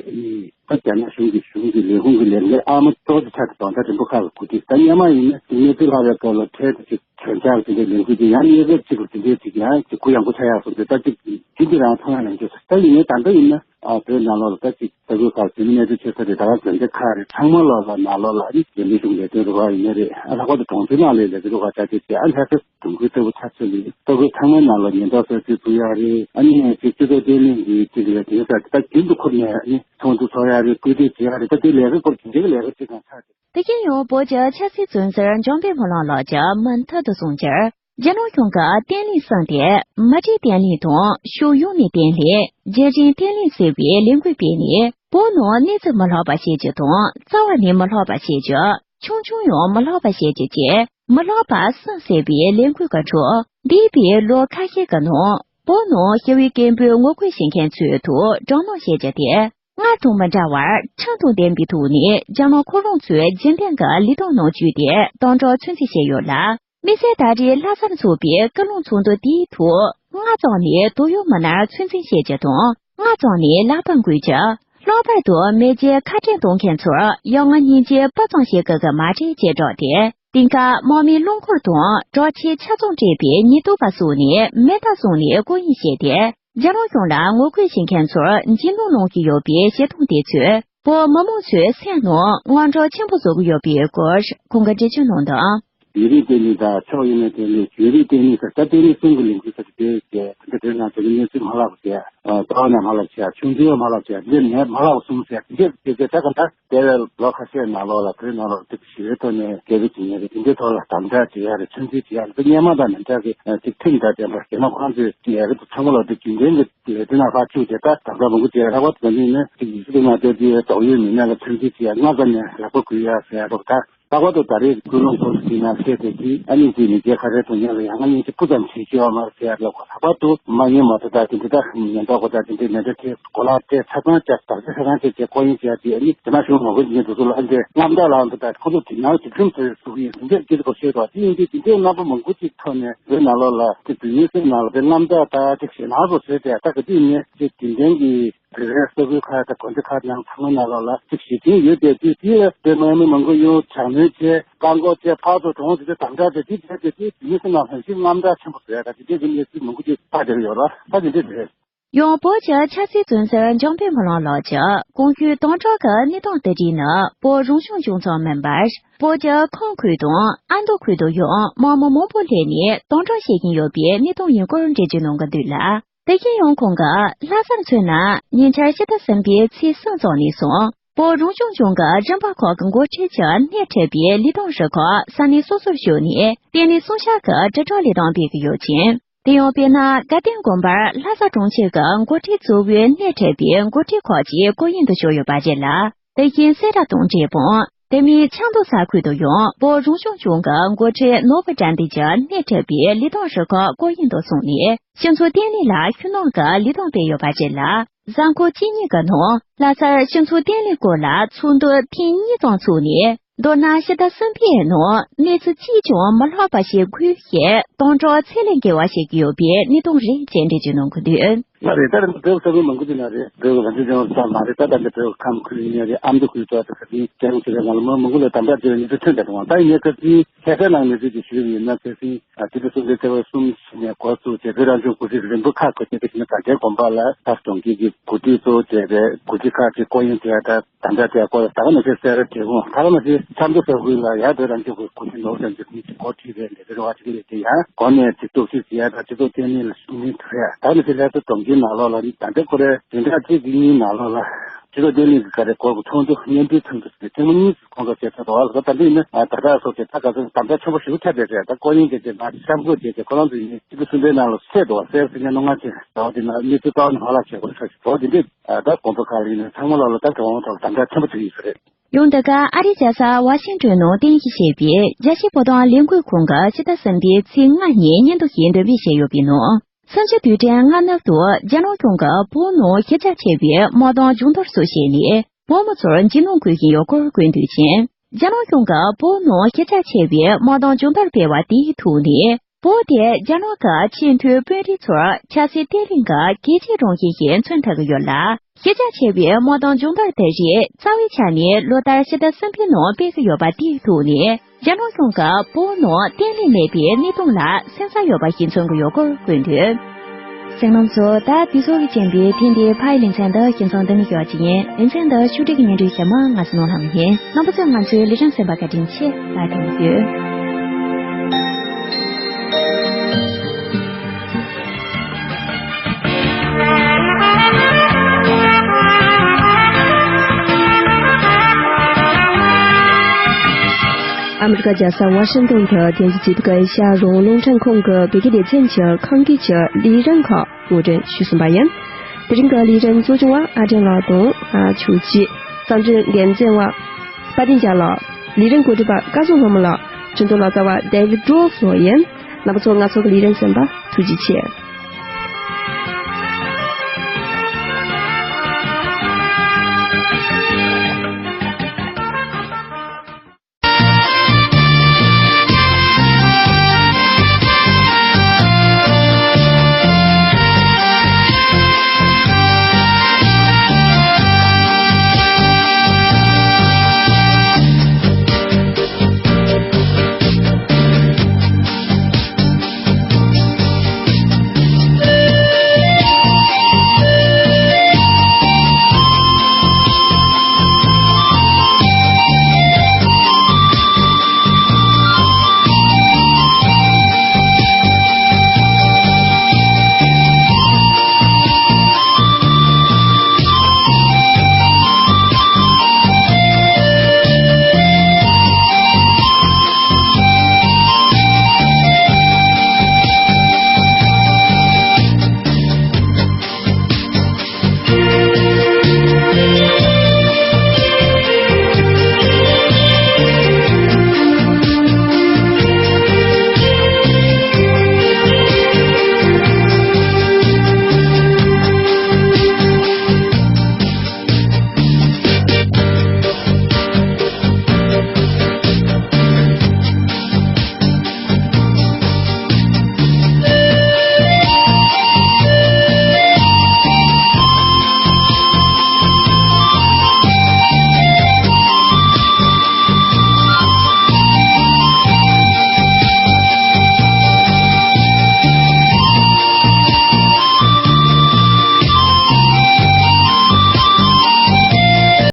ད་རྒྱ་ནག་གཞུང་གི་གཞུང་གི་ལས་ཁུངས་ཀྱི་ལས་འགན་ཨ་མ་ཏོག་ཙམ་ཆགས་ཏེ་གདོང་ཆ་རིང་པོ་ཁག་གི་གོ་སྒྲིག་ད་སྔོན་མ་ཡིན་ན་གནས་ཚུལ་ལྷག་པའི་སྐབས་ལ་འཕྲལ་དུ་ཅིག་གྱོད་འཇགས་དེ་འདྲའི་ལས་འགུལ་དེ་ཡང་གནས་སྐབས་གཅིག་ལ་དེ་འདྲའི་ཅིག་ཡང་ཅིག་གུ་ཡངས་པོ་ཆགས་ཡག་སོང་ཚེ་ད་ཅིག་དེ་འདི་རང་མཐོང་ཡག་ཡང་ཅིག་ད་ཡིན་ནའི་ད་ལྟ་ཡིན་ན་ཨ་བོད་ནང་ལོགས་ལ་ད་ཅིག་ས་ཁུལ་ཁག་བོད་མི་གནས་སྡོད་བྱེད་ས་རེད། ད་ག་དགོན་སྡེ་ཁག་རེད། ཚང་མ་ལོགས་ལ་ནང་ལོགས་ལ་ཨ་ནི་རྒྱ་མི་གཞུང་ལས་དོན་རུ་ཁག་ཡིན་ནའི་རེད། ཨ་ལྷག་པར་དུ་གྲོང་ཁྱེར་ནང་ལ་ལས་དོན་རུ་ཁག་ཆ་ཆེ་ཆེ་ཨ་ལྷག་པའི་གྲོང་ཁྱེར་ལྟ་བུ་ཆ་ཚང་གི་ས་ཁུལ་ཚང་མའི་ནང་ལ་ཉེན་རྟོག་གསར་སྤེལ་བཙུགས་ཡག་རེད། ཨ་ནི་ཅིག་སྤྱི་ཚོགས་བརྟན་ལྷིང་གི་ཅིག་ལས་དོན་ས་ད་རྒྱུན་དུ་འཁུར་ནས་ཨ་ནི་ཚོགས་འདུ་ཚོགས་ཡག་རེད། བཀོད་སྒྲིག་བྱེད་ཡག་རེད། ད་དེ་ལས་ཀའི་སྐོར་དེ་འདྲའི་ལས་ཀ་ཅིག་དང་ཆགས་ཏེ། དེ་བཞིན་ཡང་བོད་ཀྱི་ཆབ་སྲིད་བཙོན་ཟུར་འཇམ་དཔལ་ཕོ་བྲང་ལགས་ཀྱིས་མུ་མཐུད་དུ་གསུངས་ཕྱིར། རྒྱ་ནག་གཞུང་གིས་བརྟན་ལྷིང་བསྲུངས་ཏེ་མི་རིགས་བརྟན་ལྷིང་དང་ཕྱོགས་ཡོངས་ནས་བརྟན་ལྷིང་། རྒྱལ་ཞེན་བརྟན་ལྷིང་ཟེར་བའི་ལས་འགུལ་སྤེལ་ནས་བོད་ནང་གནས་ཚུལ་མི་ལྷག་པ་བྱེད་རྒྱུ་དང་རྩ་བ་ནས་མི་ལྷག་པ་བྱེད་རྒྱུ། ཆུང་ཆུང་ཡང་མི་ལྷག་པ་བྱེད་རྒྱུ་བཅས་མི་ལྷག་པ་གསུམ་ཟེར་བའི་ལས་འགུལ་གྱི་ཁྲོད་འདས་པའི་ལོ་ཁ་ཤས་ཀྱི་ནང་བོད་ནང་ཞི་བའི་སྐད་འབོད་ངོ་རྒོལ་བྱེད་མཁན་ཚོའི་ཐོག་དྲག་གནོན་བྱེད་རྒྱུ་དེ། སྔར་དང་མི་འདྲ་བར་ཁྲིམས་དང་ལྡན་པའི་ཐོག་ནས་རྒྱ་ནག་ཁོ་རང་ཚོའི་རྒྱུན་ལྡན་གྱི་ལས་དོན་ནང་བཅུག་སྟེ་དམ་དྲག་ཚོད་འཛིན་བྱས་ཡོད་ལ། དམིགས་བསལ་ད་རེས་ལྷ་སར་འཚོགས་པའི་སྐུལ་སློང་ཚོགས་འདུ་དེའི་ཐོག་སྔ་ཙམ་ནས་དོགས་ཡོད་མི་སྣར་ཚོད་འཛིན་བྱེད་རྒྱུ་དང་སྔ་ཙམ་ནས་ལག་པ་འགུལ་རྒྱུ། ལྷག་པར་དུ་མེ་ལྕེ་ཁ་བྲལ་གཏོང་མཁན་ཚོར་ཡ་ང་སྙིང་རྗེ་སྤུ་ཙམ་ཞིག་དགོས་ཀྱི་མ་རེད་ཅེས་བསྒྲགས་ཏེ། དེང་སྐབས་དམག་མིའི་རླངས་འཁོར་དང་དྲག་ཆས་ཆ་ཚང་སྤྲས་པའི་ཉེན་རྟོག་པ་སོགས་ནས་མེ་མདའ་བཟུང་ནས་སྐུལ་གཉེར་བྱས་ཏེ། རྒྱ་ནག་གཞུང་ལ་ངོ་རྒོལ་བྱེད་མཁན་ཚོར་འཇིགས་སྣང་གནང་བཞིན་ཡོད་པའི་བྱེད་སྟངས་དེ་ཚོས་བོད་མི་མང་ཚོའི་སེམས་ནང་དངངས་སྐྲག་ཆེན་པོ་བཟོ་གི་ཡོད་པའི་སྐོར་ཁོང་གིས་འགྲེལ་བརྗོད་གནང་དོན། ཡུན་རིང་བརྟན་ལྷིང་དང་ཕྱོགས་ཡོངས་ནས་བརྟན་ལྷིང་། ཡུན་རིང་བརྟན་ལྷིང་ཟེར་ད་བརྟན་ལྷིང་གསུམ་གྱི་ལས་འགུལ་ཟེར་གྱི་དེ་བྱས་དེ་འདྲ་དེ་ནང་དེ་གི་གནས་ཚུལ་མ་ལྷག་པ་བྱས། རྩ་བ་ནས་མ་ལྷག་བྱས། ཆུང་ཆུང་མ་ལྷག་བྱས། འདི་ནས་མ་ལྷག་གསུམ་ཟེར་དེ་འདྲ་དེ་ཚོས་ད་ག་འདྲ། འདས་པའི་ལོ་ཁ་ཤས་ནང་ལོགས་ལ་བོད་ནང་ལོགས་ལ་དེ་ཞི་བའི་ཐོག་ནས་སྐད་འབོད་བྱེད་མཁན་རེད། དེ་འདྲའི་ཐོག་ལ་དམ་དྲག་བྱེད་ཡ་རེད། ཚོད་འཛིན་བྱེད་ཡ་རེད། དེ་སྔོན་མ་དང་མི་འདྲ་གི་ཅིག་ཁྲིམས་དང་ལྡན་པ་རྒྱ་ནག་ཁོང་ཚོས་ཡ་རེད། ཚང་མ་ལོག་དེ་རྒྱུན་ལྡན་གྱི་ལས་དོན་ནང་ཕར་བཅུག་དེ་ད་དམ་དྲག་མང་པོ་བྱེད་ཡ་རག་པ་དང་ནི་ནི་ཅིག་ཡིག་ཚད་ནང་བལྟས་དུས་དོགས་ཡོད་མི་སྣ་ལ་ཚོད་འཛིན་བྱེད་ཡ་སྔ་ཙམ་ནས་ལག་པ་འགུལ་ཡ་ཟེར་ཡ་རོགས་ད། ལྷག་པར་དུ་ད་རེས་ཀུན་སློང་ཚོགས་འདུ་དེའི་ནང་བཤད་དེ་དེ་ཨ་ནི་ཅིག་མི་སྐྱེ་ཁ་རས་གཏོང་མཁན་ལ་ཡང་ང་གཉིས་ཀྱིས་སྤུ་ཙམ་བྱེད་ཆོག་མ་རེད་ཟེར་ཡ་ལ་ལྷག་པར་དུ་མ་ཉེས་མ་ཐོ་དང་དེ་འདྲ་ད་ཉེན་རྟོག་པ་དང་དེ་འདྲའི་མེ་མདའ་དེ་གོ་ལག་སྤྲད་ཆ་ཚང་བྱས་དག་ཆ་ཆ་ཚང་བྱས་བྱས་སྐོར་གཡེང་བྱས་དེ་ཨ་ནི་རྒྱ་ནག་གཞུང་ངོ་རྒོལ་བྱེད་མཁན་དེ་ཚོ་ལ་ཨ་འདྲས་དངངས་སྐྲག་ལངས་འདུག་ད་ཁོ་ཚོ་དེ་ནང་དེ་ཁྲིམས་དེ་བཟོ་གི་ཡིན་ཟེར་འདྲས་སྐད་ཆ་གོ་ཤེས་དོ། དེ་ཡིན་དུས་དེ་འདྲའི་རྣམ་པ་མང་པོ་ཅིག་ཐོག་ནས་བོད་ནང་ལོགས་ལ་དེ་བོད་མིའི་སེམས་ནང་ལ་དེ་དངངས་སྐྲག་དང་དེ་ཞེད་སྣང་བཟོ་བྱས་ཏེ་ད་ག་དུས་ནས་དེ་རྒྱུན་ལྡན་གྱི། བོད་པའི་ས་ཁུལ་ཁག་དང་དགོན་སྡེ་ཁག་ནང་ཚང་མའི་ནང་ལོགས་ལ་ཅིག་ཞི་མཐུན་ཡོད་པའི་དུས་དེ་ལ་བོད་མི་མང་པོ་ཡོང་དྲག་གནོན་བྱས་བཀག་འགོག་བྱས་ཕར་ཚུར་གྲོངས་ཟེར་ཏེ་དམ་དྲག་བྱས་དེ་བྱས་ཏེ་དེ་མི་སེམས་ནང་ལྷན་ཅིག་དངངས་སྐྲག་ཆེན་པོ་བཟོ་ཡ་དང་དེ་འདྲའི་གི་གནས་ཚུལ་མང་པོ་ཅིག་ཕར་བསྡད་ཡོད་ར། ད་དེ་འདྲས་རེད། ཡང་བོད་ཀྱི་ཆབ་སྲིད་བཙོན་ཟུར་འཇམ་དཔལ་མི་ལང་ལགས་ཀྱིས་གོང་ཞུས་དྭངས་བྲག་གི་གནས་སྟངས་དེ་རིགས་ནི་བོད་རང་སྐྱོང་ལྗོངས་ཙམ་མིན་པར། བོད་ཀྱི་ཁམས་ཁུལ་དང་ཨ་མདོ་ཁུལ་དུ་ཡང་དམག་མི་མང་པོ་སླེབས་ནས་དམ་དྲག་བྱེད་ཀྱིན་ཡོད་པའི་གནས་སྟངས་ཡིན་སྐོར་འགྲེལ་བརྗོད་གནང་གི་འདུག་ལ། དེ་བཞིན་ཡང་ཁོང་གིས་ལྷ་སར་མཚོན་ན་ཉེ་ཆར་ཕྱི་ཟླ་གསུམ་པའི་ཚེས་གསུམ་ཙམ་ནས་བཟུང་བོད་རང་སྐྱོང་ལྗོངས་ཀྱི་རིམ་པ་ཁག་གི་འགོ་ཁྲིད་ཀྱིས་སྣེ་ཁྲིད་པའི་ལས་དོན་རུ་ཁག་ས་གནས་སོ་སོར་ཞུགས་ནས་བརྟན་ལྷིང་སྲུང་སྐྱོབ་ཀྱི་དྲིལ་བསྒྲགས་ལས་དོན་སྤེལ་གྱི་ཡོད་ཅིང་། དེ་ཡང་དཔེར་ན་དགའ་ལྡན་དགོན་པར་ལྷ་ས་གྲོང་ཁྱེར་གྱི་འགོ་ཁྲིད་གཙོ་བོས་སྣེ་ཁྲིད་པའི་འགོ་ཁྲིད་ཁག་ཅིག་སྐུ་ཡོན་དུ་ཞུགས་ཡོད་པ་རེད་ལ། དེ་བཞིན་སེ་ར་དང་འབྲས་སྤུངས། དེ་མིན་ཆབ་མདོ་ས་ཁུལ་དུ་ཡང་བོད་རང་སྐྱོང་ལྗོངས་ཀྱི་འགོ་ཁྲིད་ནོར་བུ་དགྲ་འདུལ་གྱིས་སྣེ་ཁྲིད་པའི་ལས་དོན་རུ་ཁག་སྐུ་ཡོན་དུ་སོང་ནས་སྤྱི་ཚོགས་བརྟན་ལྷིང་ལ་ཤུགས་སྣོན་གྱི་ལས་དོན་སྤེལ་ཡོད་པ་རེད་ལ། གཟའ་འཁོར་གཅིག་གཉིས་ཀྱི་ནང་ལྷ་སར་སྤྱི་ཚོགས་བརྟན་ལྷིང་སྐོར་ལ་ཚོགས་འདུ་ཐེངས་གཉིས་ཙམ་ཚོགས་ནས། མདོར་ན་ཕྱི་ཟླ་གསུམ་པའི་ནང་གནས་ཚུལ་གཅིག་ཀྱང་མི་ལྷག་པ་ཞིག་དགོས་ཞེས་དམ་དྲག་ཚད་ལས་འགལ་བ་ཞིག་ཡོད་པའི་གནས་སྟངས་རེད་ཅེས་འགྲེལ་བརྗོད་གནང་གི་འདུག་ལགས་རེད། ད་རེས་བོད་ས་ཁུལ་མང་པོ་ཅིག་ན་རེད། བོད་ཀྱི་ལམ་སང་ལྗོངས་ཙམ་མ་རེད། ད་ལྟ་འདི་བོད་ཀྱི་ཁམས་ཁུལ་ཡིན་ཡང་རེད། ཨ་མདོ་ཁུལ་ཙམ་དེ་ག་དུས་རྒྱལ་ཡོངས་ཆེད་ལས་ནང་ལ་མི་མང་པོ་ལ་དམ་དྲག་བྱས་པའི་གནས་ཚུལ་ཐོན་བསྡད་འདུག་ད་ཡིན་ནའི་སྐབས་དེའི་ཁ་སང་ནང་གནས་ཚུལ་ཅིག་ཞུས་པ་ཡིན་ན། ཁ་སང་ཕྱི་ཟླ་གསུམ་པའི་ཚེས་པ་གསུམ་ཞིག་ནས་འགོ་བཙུགས་བྱས་བོད་རང་སྐྱོང་ཁུལ་ཁྲིད་རིམ་པ་ཁག་ཁག་ཅིག་དེ་བཞིན་དགའ་ལྡན་དགོན་པ་ལ་ད་གྲོང་ཁྱེར་གྱི་འགོ་ཁྲིད་གཙོ་བོ་བྱས་པའི་འགོ་ཁྲིད་ཁག་ཅིག་སྐུ་ཡོན་དེ་ད། དམ་དྲག་དེ་སྐོར་ད་ག་ནང་བཞིན་གསལ་བསྒྲགས་བྱེད་དགོས། ད་ག་ནང་བཞིན་ཆབ་མདོ་ས་ཁུལ་ལ་ཡར་བོད་རང་སྐྱོང་ཁུལ་གོ་སྒྲིག་ནོར་བུ་དགྲ་འདུལ་གྱིས་འགོ་ཁྲིད་པའི་ལས་དོན་རེ་བ་ཅིག་ལས་དེ་ཡང་གོ་གནས་ཅིག་གཏོར་བཤིག་བྱེད་ཡ་དང་སྤྱི་ཚོགས་བརྟན་ལྷིང་ལ་ཤུགས་སྣོན་ཐེབས་ཡ། ད་ག་ནང་བཞིན་ལྷ་ས་གྲོང་ཁྱེར་ནང་ལོགས་ལ་ད་ལྟའི་ཁོ་རའི་བདུན་ཕྲག་གཅིག་གཉིས་ནང་ལོགས་ལ་སྤྱི་ཚོགས་བརྟན་ལྷིང་གི་ག་རེ་སྐོར་གྱི་ཚོགས་འདུ་སྙན་སྒྲོན་ཐོན་འདུག་ཟེར་ཏེ་ཐེངས་མ་གཉིས་ཁོང་གིས་བྱས་ཚར་འདུག་བ་ལ། ད་ལྟ་ཡིན་ན་ད་ལྟ་སོགས་ཀྱི་ད་ག་ཚོད་དམ་དྲག་ཆེན་པོ་ཞིག་ཐེབས་པ་རེད། ད་སྐུ་ཡོན་དེ་དེ་ད་གཤམ་འགོད་བྱས་ཏེ་ཁོ་རང་ཚོ་ཡིན་ཕྱི་ཟླ་གསུམ་པའི་ནང་ལ་ཚད་འདུག་བ། གསལ་ཟིན་ཉན་ནོ་ང་ཚོས་ད་བ་དེ་ན་གནས་ཚུལ་ལྟ་བ་ནི་ཧ་ལ་བྱེད་དགོས་ས་ཞིག་འདུག་དེ་འདྲས་ད་དགོན་པ་ཁག་ལ་ཡིན་ན་ཚང་མ་ལ་ལ་ད་གྲོང་ཁོངས་ཐོག་ལ་དམ་དྲག་ཆེན་པོ་བྱེད་ཀྱི་ཡོད་ས་རེད། ཡང་འདི་ག་ཨ་རིའི་རྒྱལ་ས་ཝ་ཤིང་ཏོན་ནང་རྟེན་གཞི་བྱས་པའི་རྒྱལ་སྤྱིའི་བོད་དོན་ལས་འགུལ་ཁང་གིས་ཕྱི་ཟླ་གསུམ་པའི་ཚེས་ལྔ་ཉིན་སྙན་ཐོ་ཞིག་འདོན་སྤེལ་བྱས་ཡོད་པའི་ནང་། གསུམ་བཅུའི་དུས་དྲན་སྔ་ནུབ་ཏུ་རྒྱ་ནག་གཞུང་གིས་བོད་ནང་ཞི་འཇགས་ཆེ་བའི་དམག་དོན་སྦྱོང་བརྡར་སོགས་བྱས་ནས་བོད་མི་ཚོར་འཇིགས་སྣང་སྐུལ་བཞིན་ཡོད་སྐོར་བཀོད་འདུག་ཅིང་། རྒྱ་ནག་གཞུང་གིས་བོད་ནང་ཞི་འཇགས་ཆེ་བའི་དམག་དོན་སྦྱོང་བརྡར་སྤེལ་བ་དེའི་ཐོག་ནས། བོད་དེ་རྒྱ་ནག་གི་ཆེས་མཐོའི་དཔོན་རིགས་ཚོར་ཆབ་སྲིད་བརྟན་ལྷིང་གི་གལ་ཆེའི་རང་བཞིན་ཞིག་མཚོན་ཐུབ་ཀྱི་ཡོད་ལ། ཞི་འཇགས་ཆེ་བའི་དམག་དོན་སྦྱོང་བརྡར་དེ་རིགས་རྩ་བའི་ཆ་ནས་ལོ་ལྟར་ཕྱི་ཟླ་གསུམ་པའི་ནང་སྤེལ་གྱི་ཡོད་པ་དེའི་ཐོག་ནས་རྒྱ་ནག་གཞུང་གིས་བོད་ནང་བརྟན་ལྷིང་མེད་པའི་གནས་སྟངས་ལ་སེམས་འཚབ་ཡོད་པ་ཞིག་མཚོན་གྱི་ཡོད་སྐོར་བཀོད་འདུག་གསན་མཁན་ཚོ། ད་དུས་ཚོད་ཀྱིས་རྐྱེན་པས་ཐེངས་འདིའི་ཕ་ཡི་ལེ་ཚན་འདི་ཁྱིམ་ཚང་འདི་ནས་ཞོག་ཅིག་ཡིན། ལེ་ཚན་འདི་ཕྱོགས་སྒྲིག་གི་སྙན་སྒྲོན་ཞུ་མི་ང་ཚོ་ནོར་ལྷ་མོ་ཡིན། རྣམ་པ་ཚོས་ང་ཚོའི་ལས་རིམ་གསན་པར་བཀའ་དྲིན་ཆེ་ལ་ཐུགས་རྗེ་ཆེ། ཨ་མི་རི་ཀ་རྒྱལ་ས་ཝ་ཤིང་ཏོན་དུ་རྒྱལ་སྤྱིའི་སྐད་ཡིག་ཨེ་ཤ་ཡ་རང་དབང་རླུང་འཕྲིན་ཁང་གི་བོད་སྐད་སྡེ་ཚན་གྱི་ཁམས་སྐད་ཀྱི་ལས་རིམ་ཁག་ངོ་སྤྲོད་ཞུས་ཟིན་པ་ཡིན། དེ་རིང་གི་ལས་རིམ་གཙོ་སྐྱོང་བ་ཨ་བྲན་ལགས་དང་། ཨ་ཆོས་སྐྱིད། རྩོམ་སྒྲིག་འགན་འཛིན་པ་དཔལ་ལྡན་རྒྱལ་ལགས། ལས་རིམ་གོ་སྒྲིག་པ་སྐལ་བཟང་ལྷ་མོ་ལགས། ཁྲིན་ཏུ་ལག་རྩལ་བ་David Rose ལགས་ཡིན། རྣམ་པ་ཚོ་ང་ཚོ་གི་ལས་རིམ་གསན་པར་ཐུགས་རྗེ་ཆེ།